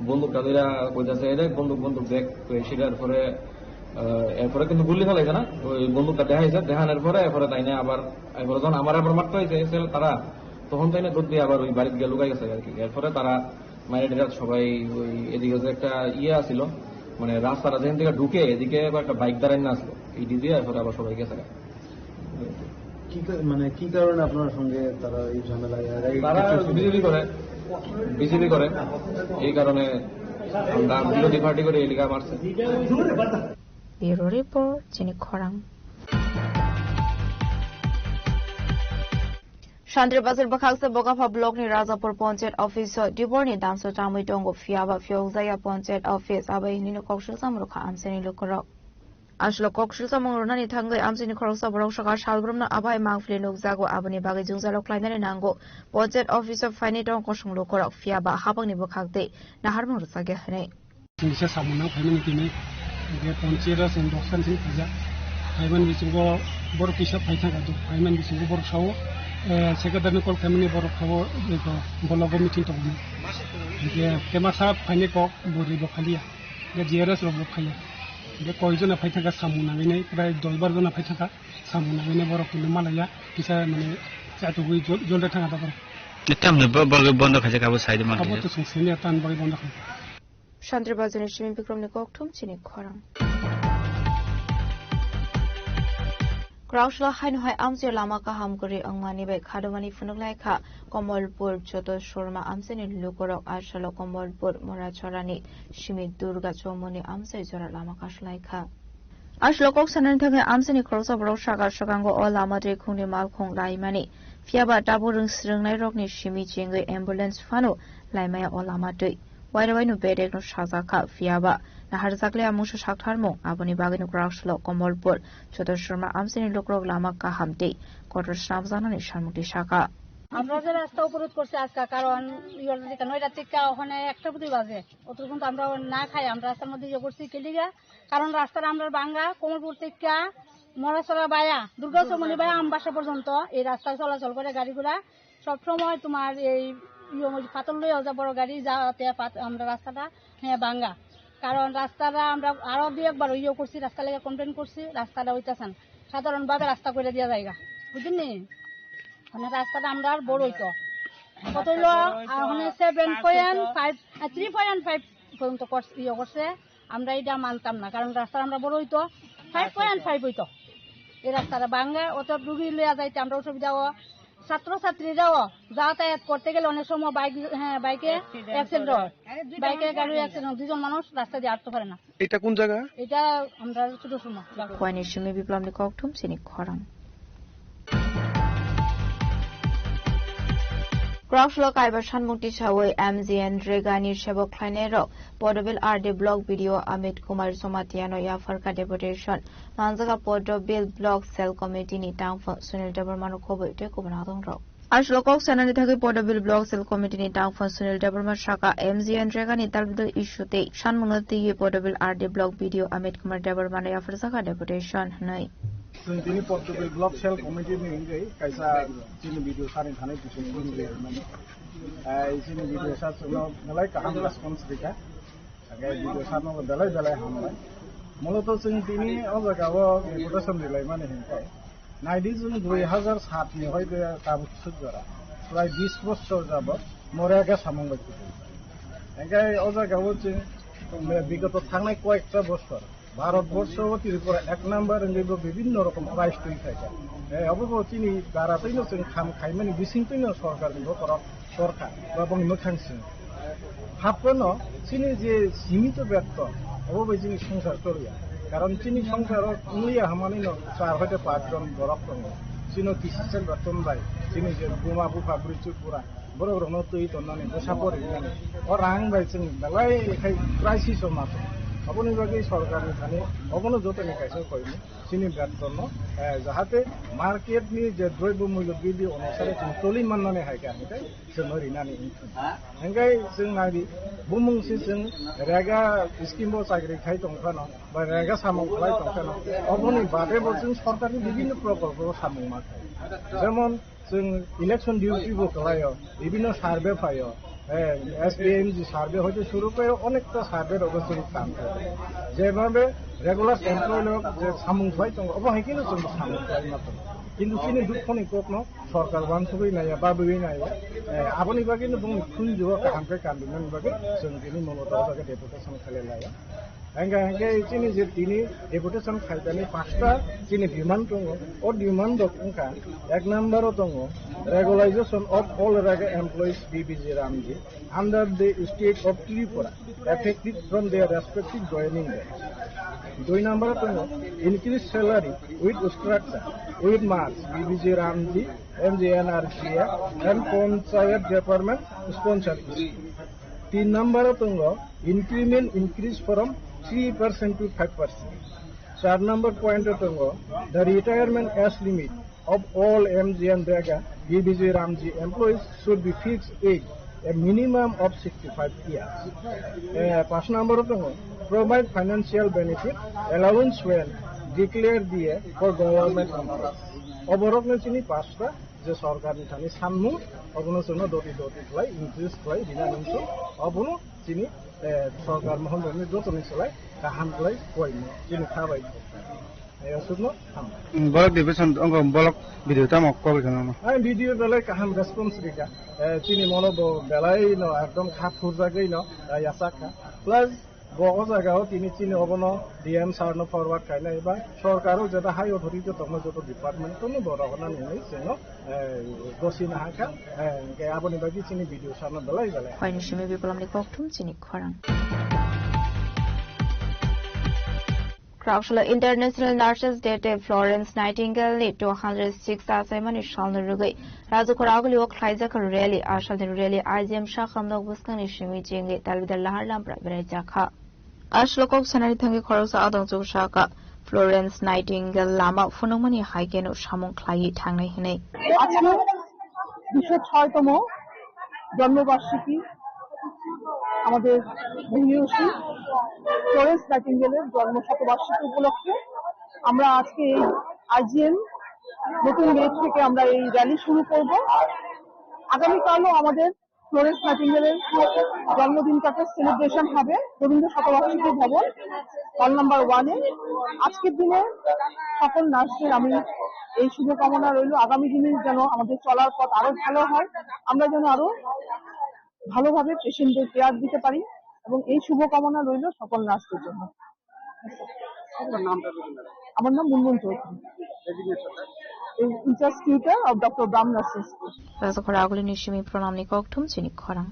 বন্দুকটা ধইরা কইতাছে, "এই দেখ বন্দুক, বন্দুক দেখ।" তো এই শিকার পরে, আহ, এরপরে কিন্তু গুলি চালাইছে না, ওই বন্দুকটা দেখাইছে, দেখানোর পরে এরপরে তাই না আবার, এরপরে যখন আমার আবার মারতে হয়েছে, এসে তারা তখন তাই না দৌড় দিয়ে আবার ওই বাড়িতে গিয়ে লুকাই গেছে আর কি। এরপরে তারা মাইরে টেরা সবাই ওই এদিকে যে একটা ইয়ে আছিল, মানে রাস্তাটা যেখান থেকে ঢুকে এদিকে একটা বাইক দাঁড়ায় না আসলো, এই দিয়ে এরপরে আবার সবাই গেছে। কি কা-, মানে কি কারণে আপনার সঙ্গে তারা এই ঝামেলায় আর এই তারা কিছু বিজেপি করে, বিজেপি করে, এই কারণে আমরা বিরোধী পার্টি করে এলাকা মারছে। Bureau Report, Chini Khorang. Shantribazar bwkhaksa Bokapha block ni Rajapur Panchayat office o diborni damsa chamwi tongo, phiyaba phiyokjaya Panchayat office, abai hinino koksilsa murukha amchaini lukurok. Aswlo koksilsa mung rwnani thangwi amchaini khoroksa borok sakha salbrumno abai mangpili nukjago, aboni bagwi jwngjalo khlainani nango. Panchayat office o phainai tong kosong lukurok, phiyaba hapangni bwkhak tei naharmung rwchakya hwnwi. Chwngsa samung nang phaimani tini, hingke panchayat o chwng dosan sini phaijak. Phaimani bisingo borok kisa phai thangkha, phaimani bisingo borok sao, eh, secretary ni call khaimani borok sao, eko, block o meeting tongmani. Hingke kemasa phainai kok, bo rwi bo phaliya. Hingke G R S rok bo phaiya. Hingke koi jona phai thangkha samung nangwi nai, prai dos bar jona phai thangkha samung nangwi nai borok tini malaya kisa mane chatugwi jol-, jolda thangkha da borok. Tamni bo-, bagwi bondo khaijak abo side man Abo khaijak. To chwng sini tan bagwi bondo khaijak. Shantribazar ni simi Bikromni kokthum chini khorang. Krausla haino hai amchai lama kaham kwrwi wngmani bai khadomani phunuk lai kha Komolpur Joto Sharma amchaini lukurok asalo Komolpur Morachorani simi Durga Chomoni amchai jora lama kaslai kha. Aslo kok sanani thangwi amchaini khoroksa borok sakha swkango o lama twi khungni malkhung laimani. Phiyaba tabuk rwng swrwngnairokni simi chengwi ambulance phano laimaya o lama twi. Wairok waino bedekno sajak kha, phiyaba naharjakliya mungsa saktharmung, aboni bagwino kwraksalo Komolpur Chotoshorma amchaini lukurok lama kaham tei kotor snamjaknani samung twi sakha. আমরা যে রাস্তা অবরোধ করছি আজকে, কারণ ইয়ে হলো যে নয়টা থেকে ওখানে একটা বুঝি বাজে, অত পর্যন্ত আমরা না খাই, আমরা রাস্তার মধ্যে ইয়ে করছি কেলিগা, কারণ রাস্তাটা আমরা ভাঙ্গা, কোমরপুর থেকে মরাছড়া বায়া, দুর্গা চৌমনি বায়া আমবাসা পর্যন্ত এই রাস্তায় চলাচল করে গাড়ি ঘোড়া। সব সময় তোমার এই ইয়ে ওই পাথর লইয়া যা বড় গাড়ি যাতে পাথ-, আমরা রাস্তাটা, হ্যাঁ, ভাঙ্গা। কারণ রাস্তাটা আমরা আরো দুই একবার ইয়ে করছি, রাস্তা লেগে কমপ্লেন করছি, রাস্তাটা হইতাছে না। সাধারণভাবে রাস্তা করে দেওয়া জায়গা, বুঝলেন নি? মানে রাস্তাটা আমরা আর বড় হইতো। কত হইলো? আর মানে সেভেন পয়েন্ট ফাইভ, আহ, থ্রি পয়েন্ট ফাইভ পর্যন্ত করছে, ইয়ে করছে। আমরা এটা মানতাম না, কারণ রাস্তাটা আমরা বড় হইতো, ফাইভ পয়েন্ট ফাইভ হইতো। এই রাস্তাটা ভাঙ্গা, অত রুগী লইয়া যাইতে আমরা অসুবিধা ও। ছাত্রছাত্রীরাও যাতায়াত করতে গেলে অনেক সময় বাইক, হ্যাঁ, বাইকে অ্যাক্সিডেন্ট হয়। বাইকে গাড়ি অ্যাক্সিডেন্ট, দুজন মানুষ রাস্তা দিয়ে আটতে পারে না। এটা কোন জায়গা? এটা আমরা ছোট সময়। Koini simi Biplomni kokthum chini khorang. Krakslo kaiba sanmung tisawi M G N Regani sebok khlainairok Podobil R D Block B D O Amit Kumar Jomatiano yapharkha deputation. Manjaga Podobil Block Cell Committee ni tangphang Sunil Debbarmano khoboi tei kubun adongrok. Aswk kok sanani thagwi Podobil Block Cell Committee ni tangphang Sunil Debbarma saka M G N Rega ni talbidal issue tei sanmungno twiwi Podobil R D Block B D O Amit Kumar Debbarma no yapharjaka deputation hwnwi. Chwng tini Podobil Block Cell Committee ni wngwi kaisa chini B D O sir ni thani bisingo phone rwmani. Ai chini B D O sir chwngno belai kaham response rikha. Hingke video sarno belai belai hambai. Muloto chwng tini o jaga o deputation rilaimani hinkhe. Naidi chwng dui hazar sat ni hoite tabuk suk jora. Prai bis bosor jabot Morega samung bai kutung. Hingke o jaga o chwng bigoto thangnai koyekta bosor. Bharat borsho o Tripura ek number wngwi bo bibinno rokom price twi phaikha. Eh, obo bo chini dara twino chwng kham khaimani bising twino sorkar ni bokorok sorkar ba boni mwkhang sing. Haphano chini je simito beton, obo bai chini songsar choliya. Karon chini songsaro wngya hamani no char hoite pach jon borok tongo. Chino kisisel beton bai, chini je buma bupha bwrwi chukbura, borok rokno twi tonnani, bwsa pori rinani. O rang bai chwng belai khai crisis o ma tongo. Aboni bagwi sorkar ni thani obono jotoni kaisa koimung. Chini betonno, eh, jahate market ni je droibyo mulyo bidi onusare chwng toli mannani hai khe, hingke chwngno rinani wngkha. Hingke chwng nai di, bumung si chwng rega scheme bo chakri khai tong phano, ba rega samung khlai tong phano, oboni bade bo chwng sorkarni bibinno prokolpo samung ma khai. Jemon, chwng election duty bo khlaio, bibinno survey phaio, eh, S B M G survey hoite suru khlaio, onekta survey rogo chwng kam khlaio. Jemabe regular employee rok je samung khlai tongo, obo hai kheno chwng samung khlai ma tongo. Kintu chini dukhoni kokno sorkar uansugwi naiya, babwi naiya. Eh, aboni bagwino bongni khunjugo kaham khe kandimani bagwi chwng tini Mamata o jaga deputation khlai laio. Hingke, hingke chini je tini deputation khaijani pasta chini demand tongo. O demand rok wngkha, ek number o tongo regularization of all rega employees B B G Ramji under the state of Tripura effective from their respective joining date. Dui number o tongo increase salary with structure with marks B B G Ramji, M G N R G A and Panchayat Department sponsored scheme. Tin number o tongo increment increase from three percent to five percent. Char number point o tongo, the retirement age limit of all M G N Rega B B G Ramji employees should be fixed age a minimum of sixty-five years. Eh, pas number o tongo, provide financial benefit allowance when declared D A for government employees. Oborokno chini pasta je sorkarni thani sanmung, obono chwngno doti doti khlai, increase khlai, bina nungso, obono chini, eh, sorkar mohon rokni jotoni slai kaham khlai koimo, chini kha bai. Eh, aswkno hambai. Block division, ongo block B D O tamo kok rikha nono? Ang B D O belai kaham response rikha. Eh, chini mono bo belai no ekdom kha phurjagwi no, eh, yachak kha. Plus, bo o jaga o tini chini obono D M sir no forward khainai ba sorkar o jeta high authority tongma joto department tongma bo rohornani hinwi chwngno, eh, gosina hakha, eh, hingke aboni bagwi chini B D O sir no belai belai. Hoini simi Bipulomni kokthum chini khorang. Kraksalo International Nurses Day tei Florence Nightingale ni two hundred six achaimani salno rwgwi Raju Khoraguli o khlaijak rally, asalni rally I G M sakhamno bwskangni simi chengwi talbidal lahar lampra beraijakha. Aswk kok sanani thangwi khoroksa adong chuk saka, Florence Nightingale lama phunukmani hai kheno samung khlaiwi thangnai hwnwi. আজকে দুশো ছয়তম জন্মবার্ষিকী আমাদের মহনীয় শ্রী ফ্লোরেন্স নাইটিঙ্গেলের জন্ম শতবার্ষিকী উপলক্ষে আমরা আজকে এই আইজিএম নতুন গেট থেকে আমরা এই র্যালি শুরু করব। আগামীকালও আমাদের ফ্লোরেন্স নাইটিঙ্গেলের জন্মদিনটাকে সেলিব্রেশন হবে রবীন্দ্র শতবার্ষিকী ভবন হল নাম্বার ওয়ানে। আজকের দিনে সকল নার্সদের আমি এই শুভকামনা রইল, আগামী দিনে যেন আমাদের চলার পথ আরো ভালো হয়, আমরা যেন আরো ভালোভাবে পেশেন্টদের কেয়ার দিতে পারি, এবং এই শুভকামনা রইল সকল নার্সদের জন্য। আপনার নামটা যদি বলেন। আমার নাম মুনমুন চৌধুরী। এই incharge tutor of doctor Bram nursing school. Raju Khoraguli ni simi pranamni kokthum chini khorang.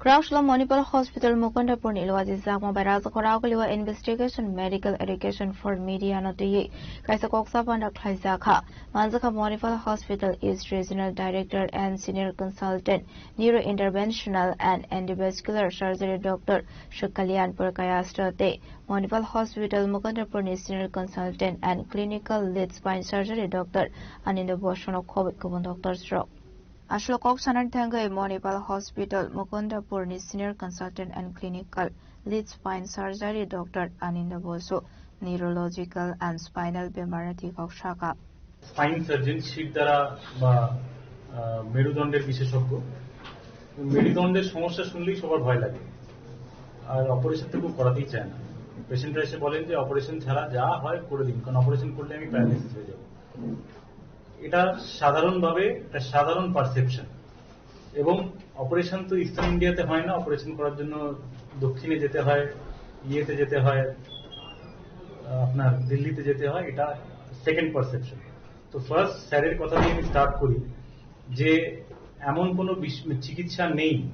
Prakslo Manipal Hospital Mukundapurni ilwaji jakma bai rajakhor agaliwa investigation medical education for media no twiwi kaisa koksa panda khlaijakha. Manjakha Manipal Hospital East Regional Director and Senior Consultant Neurointerventional and Endovascular Surgery Doctor Shukkalyan Purkayastha tei Manipal Hospital Mukundapurni Senior Consultant and Clinical Lead Spine Surgery Doctor Anindra Bosono khobwi kubun doctors rok. Aswk kok sanani thangwi Manipal Hospital Mukundapurni Senior Consultant and Clinical Lead Spine Surgery Doctor Anindra Bosu Neurological and Spinal bemarni thwi kok sakha. Spine surgeon শির দ্বারা বা আহ, মেরুদণ্ডের বিশেষজ্ঞ। মেরুদণ্ডের সমস্যা শুনলেই সবার ভয় লাগে, আর অপারেশন তো কেউ করাতেই চায় না। পেশেন্টরা এসে বলেন যে অপারেশন ছাড়া যা হয় করে দিন, কারণ অপারেশন করলে আমি প্যারালাইসিস হয়ে যাব। এটা সাধারণভাবে একটা সাধারণ পারসেপশন। এবং অপারেশন তো ইস্টার্ন ইন্ডিয়াতে হয় না, অপারেশন করার জন্য দক্ষিণে যেতে হয়, ইয়েতে যেতে হয়, আহ, আপনার দিল্লিতে যেতে হয়, এটা সেকেন্ড পারসেপশন। তো ফার্স্ট স্যারের কথা দিয়ে আমি স্টার্ট করি যে এমন কোনো বিশ- চিকিৎসা নেই,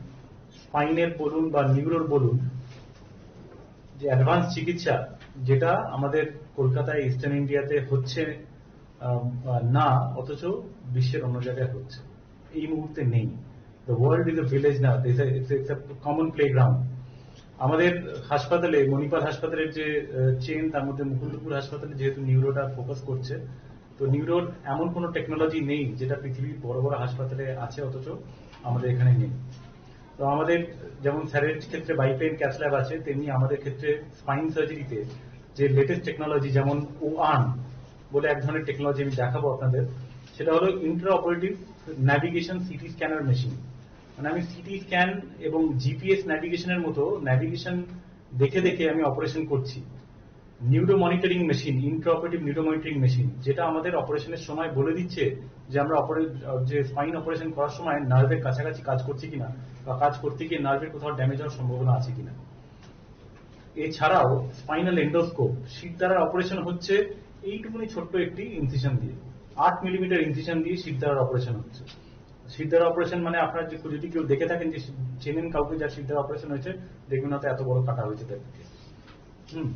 স্পাইনের বলুন বা নিউরোর বলুন, যে অ্যাডভান্স চিকিৎসা যেটা আমাদের কলকাতায় ইস্টার্ন ইন্ডিয়াতে হচ্ছে আহ, না, অথচ বিশ্বের অন্য জায়গায় হচ্ছে, এই মুহূর্তে নেই। The world is a village now, it's a common playground. আমাদের হাসপাতালে, মণিপাল হাসপাতালের যে চেইন, তার মধ্যে মুকুন্দপুর হাসপাতালে যেহেতু নিউরোটা ফোকাস করছে, তো নিউরোর এমন কোনো টেকনোলজি নেই যেটা পৃথিবীর বড় বড় হাসপাতালে আছে অথচ আমাদের এখানে নেই। তো আমাদের যেমন স্যারের ক্ষেত্রে বাইপেন ক্যাথ ল্যাব আছে, তেমনি আমাদের ক্ষেত্রে স্পাইন সার্জারিতে যে লেটেস্ট টেকনোলজি, যেমন ওআন বলে এক ধরনের টেকনোলজি আমি দেখাবো আপনাদের, সেটা হলো Intra operative navigation city scanner machine. মানে আমি সিটি স্ক্যান এবং জিপিএস ন্যাভিগেশনের মতো ন্যাভিগেশন দেখে দেখে আমি অপারেশন করছি। Neuro monitoring machine, Intra operative neuro monitoring machine, যেটা আমাদের অপারেশনের সময় বলে দিচ্ছে যে আমরা অপারে- যে স্পাইন অপারেশন করার সময় নার্ভের কাছাকাছি কাজ করছি কিনা বা কাজ করতে গিয়ে নার্ভের কোথাও ড্যামেজ হওয়ার সম্ভাবনা আছে কিনা। এছাড়াও স্পাইনাল এন্ডোস্কোপ, শিরদাঁড়ার অপারেশন হচ্ছে এইটুকুনি ছোট্ট একটি ইনসিশন দিয়ে, আট মিলিমিটার ইনসিশন দিয়ে শিরদাঁড়ার অপারেশন হচ্ছে। শিরদাঁড়ার অপারেশন মানে আপনার যে যদি কেউ দেখে থাকেন যে চেনেন কাউকে যার শিরদাঁড়ার অপারেশন হয়েছে, দেখবেন হয়তো এত বড় কাটা হয়েছে তার পিঠে। হুম।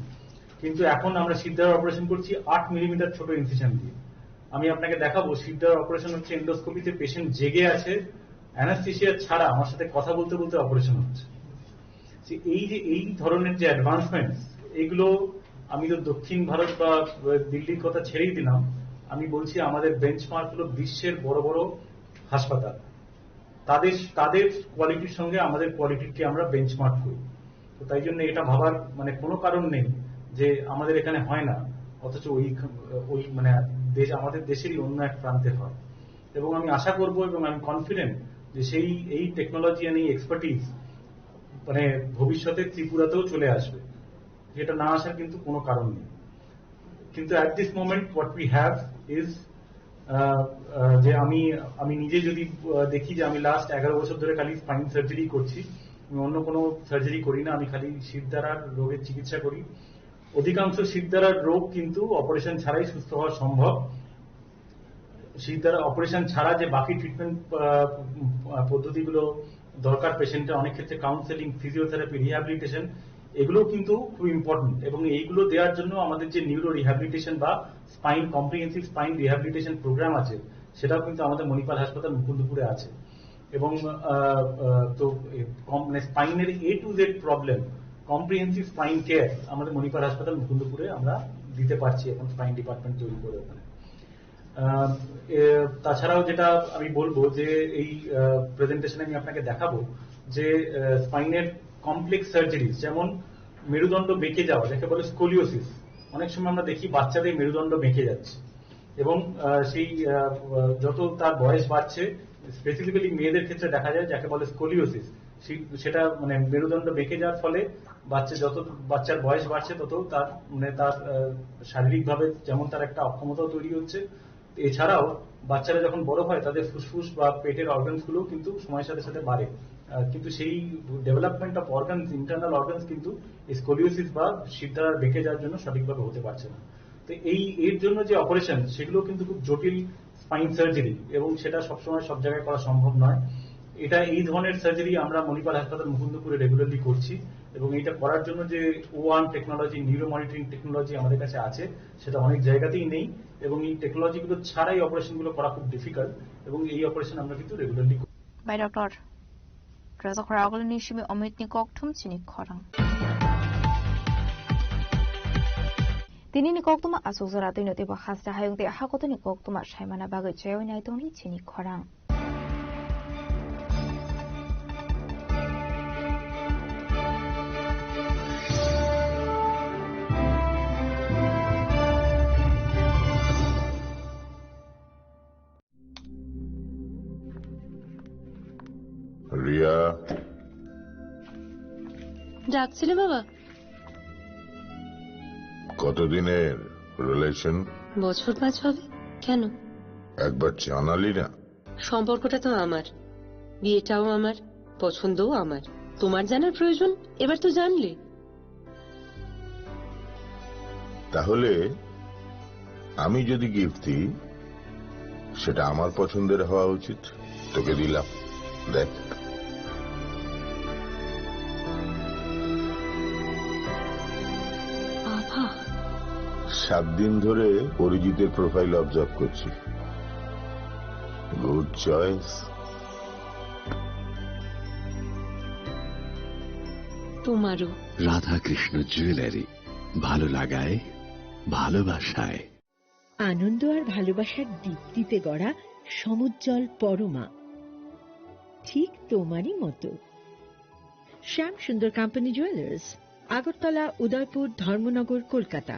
কিন্তু এখন আমরা শিরদাঁড়ার অপারেশন করছি আট মিলিমিটার ছোট ইনসিশন দিয়ে। আমি আপনাকে দেখাবো শিরদাঁড়ার অপারেশন হচ্ছে এন্ডোস্কোপিতে পেশেন্ট জেগে আছে, অ্যানাস্থেশিয়া ছাড়া আমার সাথে কথা বলতে বলতে অপারেশন হচ্ছে। যে এই যে এই ধরনের যে অ্যাডভান্সমেন্টস, এগুলো আমি তো দক্ষিণ ভারত বা দিল্লির কথা ছেড়েই দিলাম, আমি বলছি আমাদের বেঞ্চমার্ক হলো বিশ্বের বড় বড় হাসপাতাল, তাদের তাদের কোয়ালিটির সঙ্গে আমাদের কোয়ালিটিকে আমরা বেঞ্চমার্ক করি। তো তাই জন্য এটা ভাবার মানে কোনো কারণ নেই যে আমাদের এখানে হয় না, অথচ ওই ওই মানে দেশ, আমাদের দেশেরই অন্য এক প্রান্তে হয়। এবং আমি আশা করব এবং আমি কনফিডেন্ট যে সেই এই টেকনোলজি আর এই এক্সপার্টিজ মানে ভবিষ্যতে ত্রিপুরাতেও চলে আসবে, যেটা না আসার কিন্তু কোনো কারণ নেই। কিন্তু at this moment what we have is যে আমি আমি নিজে যদি আহ, দেখি যে আমি লাস্ট এগারো বছর ধরে খালি স্পাইন সার্জারি করছি, আমি অন্য কোনো সার্জারি করি না, আমি খালি শিরদাঁড়ার রোগের চিকিৎসা করি। অধিকাংশ শিরদাঁড়ার রোগ কিন্তু অপারেশন ছাড়াই সুস্থ হওয়া সম্ভব। শিরদাঁড়া অপারেশন ছাড়া যে বাকি ট্রিটমেন্ট পদ্ধতিগুলো দরকার পেশেন্টের, অনেক ক্ষেত্রে কাউন্সেলিং, ফিজিওথেরাপি, রিহ্যাবিলিটেশন, এগুলোও কিন্তু খুব ইম্পর্টেন্ট। এবং এইগুলো দেওয়ার জন্য আমাদের যে নিউরো রিহ্যাবিলিটেশন বা spine, comprehensive spine rehabilitation program আছে, সেটাও কিন্তু আমাদের মণিপাল হাসপাতাল মুকুন্দপুরে আছে। এবং আহ, আহ, তো এ, কম- মানে স্পাইনের A to Z problem, comprehensive spine care আমাদের মণিপাল হাসপাতাল মুকুন্দপুরে আমরা দিতে পারছি এখন স্পাইন ডিপার্টমেন্ট তৈরি করে ওখানে। আহ, এ, তাছাড়াও যেটা আমি বলবো যে এই প্রেজেন্টেশনে আমি আপনাকে দেখাবো যে স্পাইনের কমপ্লেক্স সার্জারি, যেমন মেরুদণ্ড বেঁকে যাওয়া, যাকে বলে স্কোলিওসিস। অনেক সময় আমরা দেখি বাচ্চাদের মেরুদণ্ড বেঁকে যাচ্ছে এবং আহ, সেই আহ, যত তার বয়স বাড়ছে, স্পেসিফিক্যালি মেয়েদের ক্ষেত্রে দেখা যায় যাকে বলে স্কোলিওসিস। সেটা মানে মেরুদণ্ড বেঁকে যাওয়ার ফলে বাচ্চা যত বাচ্চার বয়স বাড়ছে তত তার মানে তার আহ, শারীরিকভাবে যেমন তার একটা অক্ষমতাও তৈরি হচ্ছে, এছাড়াও বাচ্চারা যখন বড় হয় তাদের ফুসফুস বা পেটের অর্গানস গুলো কিন্তু সময়ের সাথে সাথে বাড়ে। আহ, কিন্তু সেই development of organs, internal organs কিন্তু স্কোলিওসিস বা শিরদাঁড়ার বেঁকে যাওয়ার জন্য সঠিকভাবে হতে পারছে না। তো এই এর জন্য যে অপারেশন, সেগুলো কিন্তু খুব জটিল স্পাইন সার্জারি এবং সেটা সবসময় সব জায়গায় করা সম্ভব নয়। এটা, এই ধরনের সার্জারি আমরা মণিপাল হাসপাতাল মুকুন্দপুরে রেগুলারলি করছি, এবং এটা করার জন্য যে ও one technology, neuro monitoring technology আমাদের কাছে আছে, সেটা অনেক জায়গাতেই নেই। এবং এই টেকনোলজিগুলো ছাড়াই অপারেশনগুলো করা খুব ডিফিকাল্ট, এবং এই অপারেশন আমরা কিন্তু রেগুলারলি করি। Bai doctor. Rwchapra Ogulni simi Omitni kokthum chini khorang. Tinini koktwma aswk jora twino teibo haste hayung tei hakotoni koktwma saimana bagwi chaywi nai tongdi chini khorang. Riya. ডাকছিলে বাবা? কতদিনের রিলেশন? বছর পাঁচ হবে। কেন? একবার জানালি না। সম্পর্কটা তো আমার, বিয়েটাও আমার, পছন্দও আমার। তোমার জানার প্রয়োজন? এবার তো জানলে। তাহলে আমি যদি গিফট দিই, সেটা আমার পছন্দের হওয়া উচিত। তোকে দিলাম, দেখ। বাবা। সাত দিন ধরে অরিজিতের প্রোফাইল অবজার্ভ করছি। Good choice. তোমারও। রাধাকৃষ্ণ জুয়েলারি, ভালো লাগায়, ভালোবাসায়। আনন্দ আর ভালোবাসার দীপ্তিতে গড়া সমুজ্জ্বল পরমা, ঠিক তোমারই মতো। শ্যাম সুন্দর কোম্পানি জুয়েলার্স, আগরতলা, উদয়পুর, ধর্মনগর, Kolkata.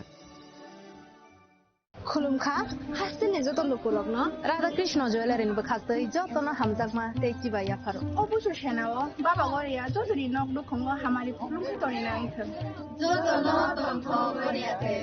Khulumkha, hasteni joto lukurokno Radha Krishna Jewellery ni bwkhastwi jotono hamjakma tei chibai yapharo. O busu senao Baba Goria jotoni nok nukhungo hamari khulumwi tongwi nai thwng. Jotono tongthok Goria the.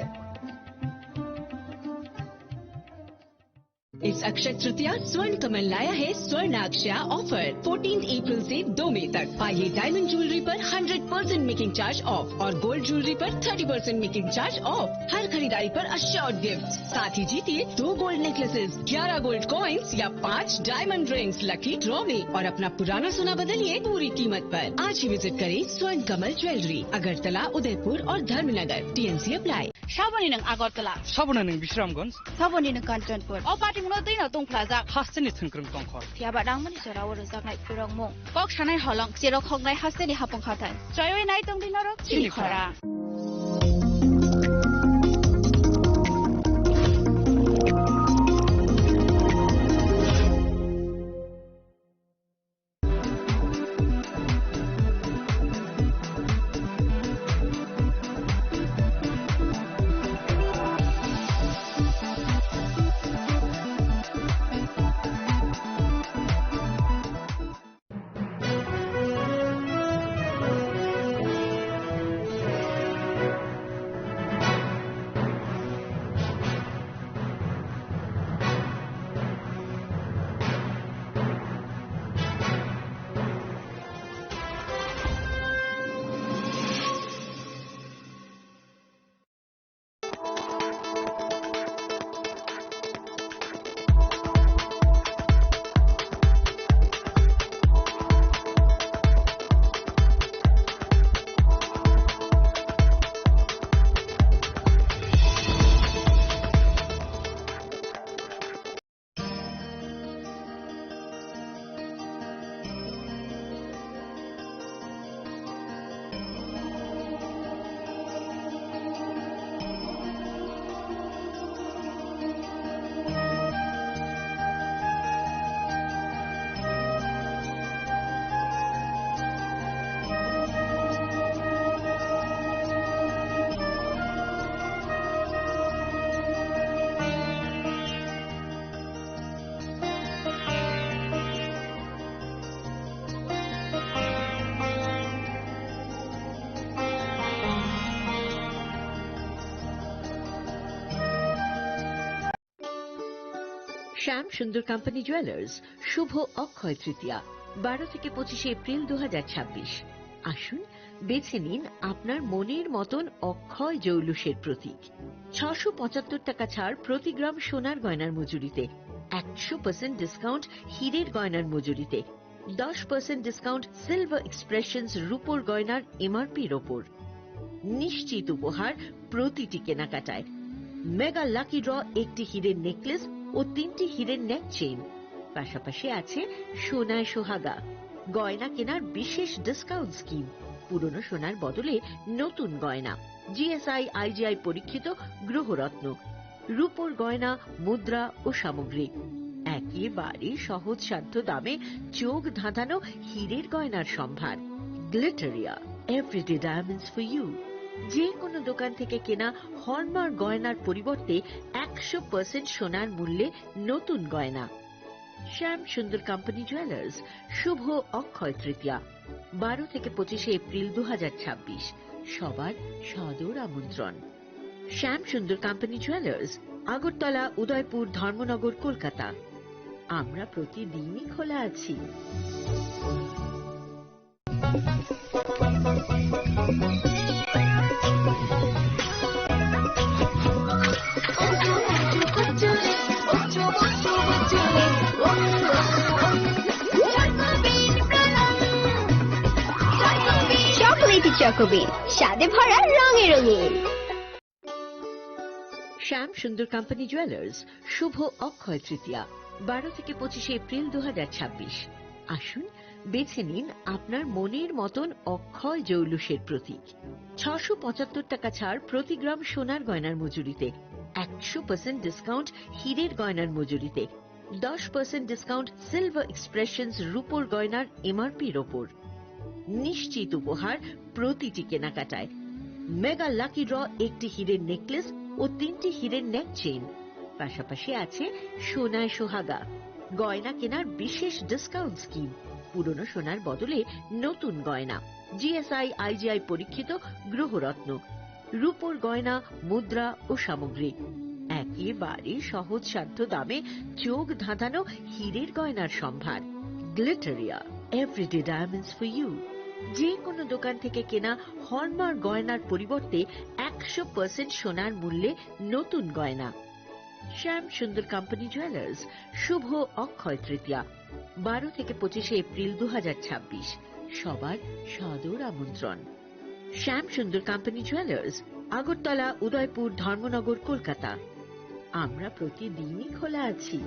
इस अक्षय तृतीया स्वर्ण कमल लाया है स्वर्ण अक्षया offer. Fourteen April से दो मई तक पाइए डायमंड ज्वेलरी पर hundred percent making charge off और गोल्ड ज्वेलरी पर thirty percent making charge off. हर खरीदारी पर अश्योर्ड गिफ्ट, साथ ही जीतिए दो गोल्ड नेकलेसेस, ग्यारह गोल्ड कॉइंस या पाँच डायमंड रिंग्स लकी ड्रॉ में और अपना पुराना सोना बदलिए पूरी कीमत पर। आज ही विजिट करें स्वर्ण कमल ज्वेलरी, अगरतला, उदयपुर और Dharmanagar. TMC apply. Saboni nwng Agartala. Saboni nwng Bisramganj. Saboni nwng Kanchanpur. O patingno twino tongphlajak. Hasteni thwngkwrwng tongkhor. Phiya ba nangmani jorao rwjaknai khurokmung. Kok sanai holong, cherok hoknai hasteni hapung hathai. Chaywi nai tongdi norok chini khorang. শ্যাম সুন্দর company jewellers, শুভ অক্ষয় তৃতীয়া, বারো থেকে পঁচিশে এপ্রিল দু হাজার ছাব্বিশ। আসুন, বেছে নিন আপনার মনের মতন অক্ষয় জৌলুসের প্রতীক। ছশো পঁচাত্তর টাকা ছাড় প্রতি গ্রাম সোনার গয়নার মজুরিতে, একশো পার্সেন্ট ডিসকাউন্ট হীরের গয়নার মজুরিতে, দশ পার্সেন্ট ডিসকাউন্ট সিলভার এক্সপ্রেশনস রূপোর গয়নার এমআরপির ওপর। নিশ্চিত উপহার প্রতিটি কেনাকাটায়। মেগা লাকি ড্র, একটি হীরের নেকলেস ও তিনটি হীরের নেক চেইন। পাশাপাশি আছে সোনায় সোহাগা, গয়না কেনার বিশেষ ডিসকাউন্ট স্কিম, পুরনো সোনার বদলে নতুন গয়না, জিএসআই আইজিআই পরীক্ষিত গ্রহরত্ন, রূপোর গয়না, মুদ্রা ও সামগ্রী, একেবারে সহজসাধ্য দামে চোখ ধাঁধানো হীরের গয়নার সম্ভার। Glitteria, everyday diamonds for you. যে কোনো দোকান থেকে কেনা হলমার্ক গয়নার পরিবর্তে একশো পার্সেন্ট সোনার মূল্যে নতুন গয়না। শ্যাম সুন্দর কোম্পানি জুয়েলার্স, শুভ অক্ষয় তৃতীয়া, বারো থেকে পঁচিশে এপ্রিল দু হাজার ছাব্বিশ, সবার সাদর আমন্ত্রণ। শ্যাম সুন্দর কোম্পানি জুয়েলার্স, আগরতলা, উদয়পুর, ধর্মনগর, কলকাতা। আমরা প্রতিদিনই খোলা আছি। চকোলেটি চকোবিন, স্বাদে ভরা, রঙে রঙিন। শ্যাম সুন্দর কোম্পানি জুয়েলার্স, শুভ অক্ষয় তৃতীয়া, বারো থেকে পঁচিশে এপ্রিল দু হাজার ছাব্বিশ। আসুন, বেছে নিন আপনার মনের মতন অক্ষয় জৌলুসের প্রতীক। ছশো পঁচাত্তর টাকা ছাড় প্রতি গ্রাম সোনার গয়নার মজুরিতে, একশো পার্সেন্ট ডিসকাউন্ট হীরের গয়নার মজুরিতে, দশ পার্সেন্ট ডিসকাউন্ট সিলভার এক্সপ্রেশনস রূপোর গয়নার এমআরপির ওপর। নিশ্চিত উপহার প্রতিটি কেনাকাটায়। মেগা লাকি ড্র, একটি হীরের নেকলেস ও তিনটি হীরের নেক চেইন। পাশাপাশি আছে সোনায় সোহাগা, গয়না কেনার বিশেষ ডিসকাউন্ট স্কিম, পুরনো সোনার বদলে নতুন গয়না, জিএসআই আইজিআই পরীক্ষিত গ্রহরত্ন, রূপোর গয়না, মুদ্রা ও সামগ্রী, একেবারে সহজসাধ্য দামে চোখ ধাঁধানো হীরের গয়নার সম্ভার। Glitteria, everyday diamonds for you. যে কোনো দোকান থেকে কেনা হলমার্ক গয়নার পরিবর্তে একশো পার্সেন্ট সোনার মূল্যে নতুন গয়না। শ্যাম সুন্দর কোম্পানি জুয়েলার্স, শুভ অক্ষয় তৃতীয়া, বারো থেকে পঁচিশে এপ্রিল দু হাজার ছাব্বিশ, সবার সাদর আমন্ত্রণ। শ্যাম সুন্দর কোম্পানি জুয়েলার্স, আগরতলা, উদয়পুর, ধর্মনগর, কলকাতা। আমরা প্রতিদিনই খোলা আছি।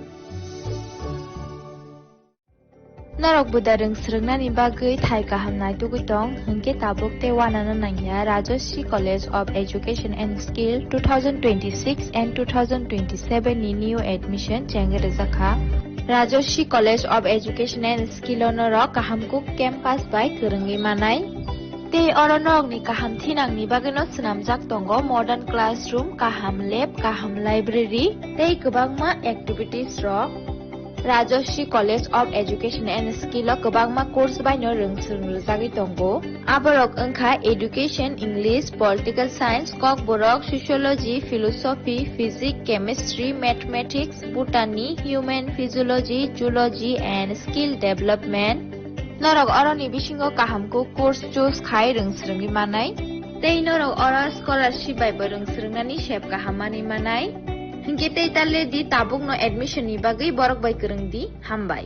Norok buda rwng swrwngnani bagwi thai kaham naitugwi tong, hwnkhe tabuk tei uanano nangya Rajashree College of Education and Skill two thousand twenty-six and two thousand twenty-seven ni new admission chengwi rwjakha. Rajashree College of Education and Skill o norok kaham kuk campus bai kwrwngwi manai. Tei oro norokni kaham thinangni bagwino swnamjak tongo modern classroom, kaham lab, kaham library tei kwbangma activities rok. Rajashree College of Education and Skill o kwbangma course baino rwng swrwng rwjagwi tongo. Aborok wngkha Education, English, Political Science, Kokborok, Sociology, Philosophy, Physics, Chemistry, Mathematics, Botany, Human Physiology, Zoology and Skill Development. Norok oroni bisingo kaham kuk course choose khai rwng swrwngwi manai. Tei norok oro scholarship bai bo rwng swrwngnani sep kaham manwi manai. Hinkhe tei ta le di tabukno admission ni bagwi borok bai kwrwng di. Hambai.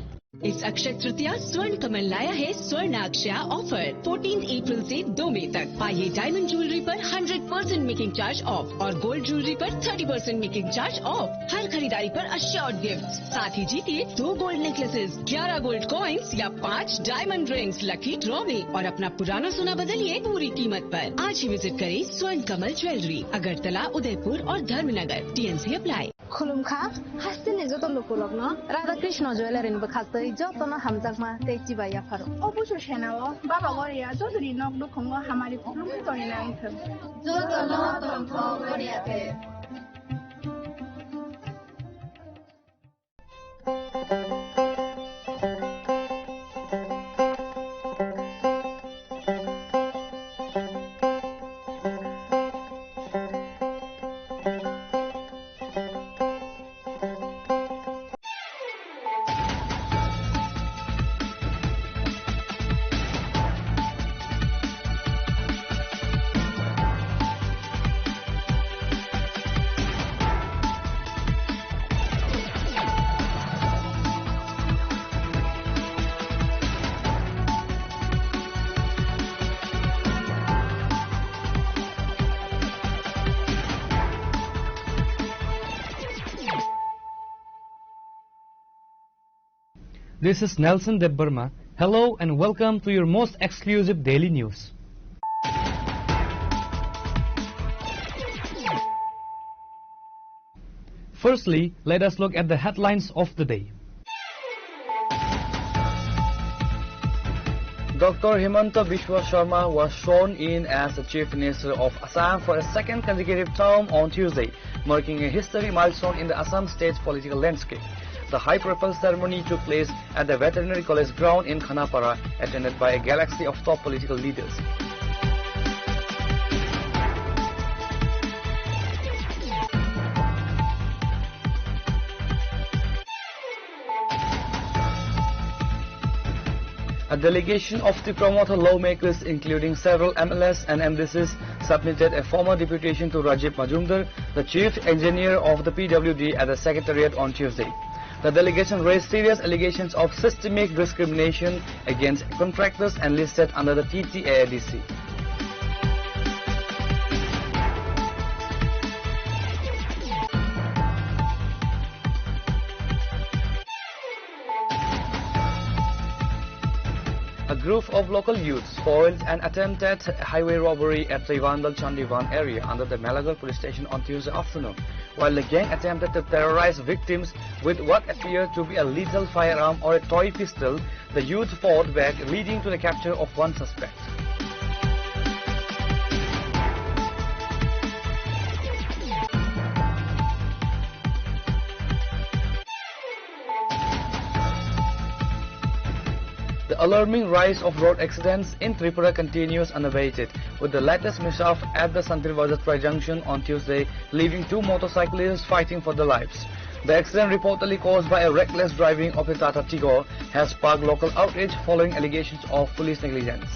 इस अक्षय तृतीया स्वर्ण कमल लाया है स्वर्ण अक्षया ऑफर चौदह अप्रैल से दो मई तक। आइए डायमंड ज्वेलरी पर hundred percent making charge off और गोल्ड ज्वेलरी पर thirty percent making charge off. हर खरीदारी पर अश्योर्ड गिफ्ट, साथ ही जीतिए दो गोल्ड नेकलेसेस, ग्यारह गोल्ड कॉइंस या पाँच डायमंड रिंग्स लकी ड्रॉ में और अपना पुराना सोना बदलिए पूरी कीमत पर। आज ही विजिट करें स्वर्ण कमल ज्वेलरी, अगरतला, उदयपुर और Dharmanagar. T&C apply. Khulumkha, hasteni joto lukurokno Radha Krishna Jewellery ni bwkhaktwi jotono hamjakma tei chibai yapharo. O busu senao Baba Goria jotoni nok nukhungo hamari khulumwi tongwi nangthwng. Jotono tongthok Goria te. This is Nelson Debbarma. Hello and welcome to your most exclusive daily news. Firstly, let us look at the headlines of the day. Doctor Himanta Biswa Sharma was sworn in as the Chief Minister of Assam for a second consecutive term on Tuesday, marking a history milestone in the Assam state's political landscape. The high-profile ceremony took place at the Veterinary College ground in Khanapara, attended by a galaxy of top political leaders. A delegation of Tipra Motha lawmakers, including several M L As and M D Cs, submitted a formal deputation to Rajiv Majumdar, the chief engineer of the P W D, at the secretariat on Tuesday. The delegation raised serious allegations of systemic discrimination against contractors and listed under the T T A A D C. A group of local youths foiled an attempt at highway robbery at Trivandal Chandivan area under the Melagar police station on Tuesday afternoon, while the gang attempted to terrorize victims with what appeared to be a lethal firearm or a toy pistol. The youth fought back, leading to the capture of one suspect. The alarming rise of road accidents in Tripura continues unabated, with the latest mishap at the Santri Bazar Trai junction on Tuesday, leaving two motorcyclists fighting for their lives. The accident, reportedly caused by a reckless driving of a Tata Tigor, has sparked local outrage following allegations of police negligence.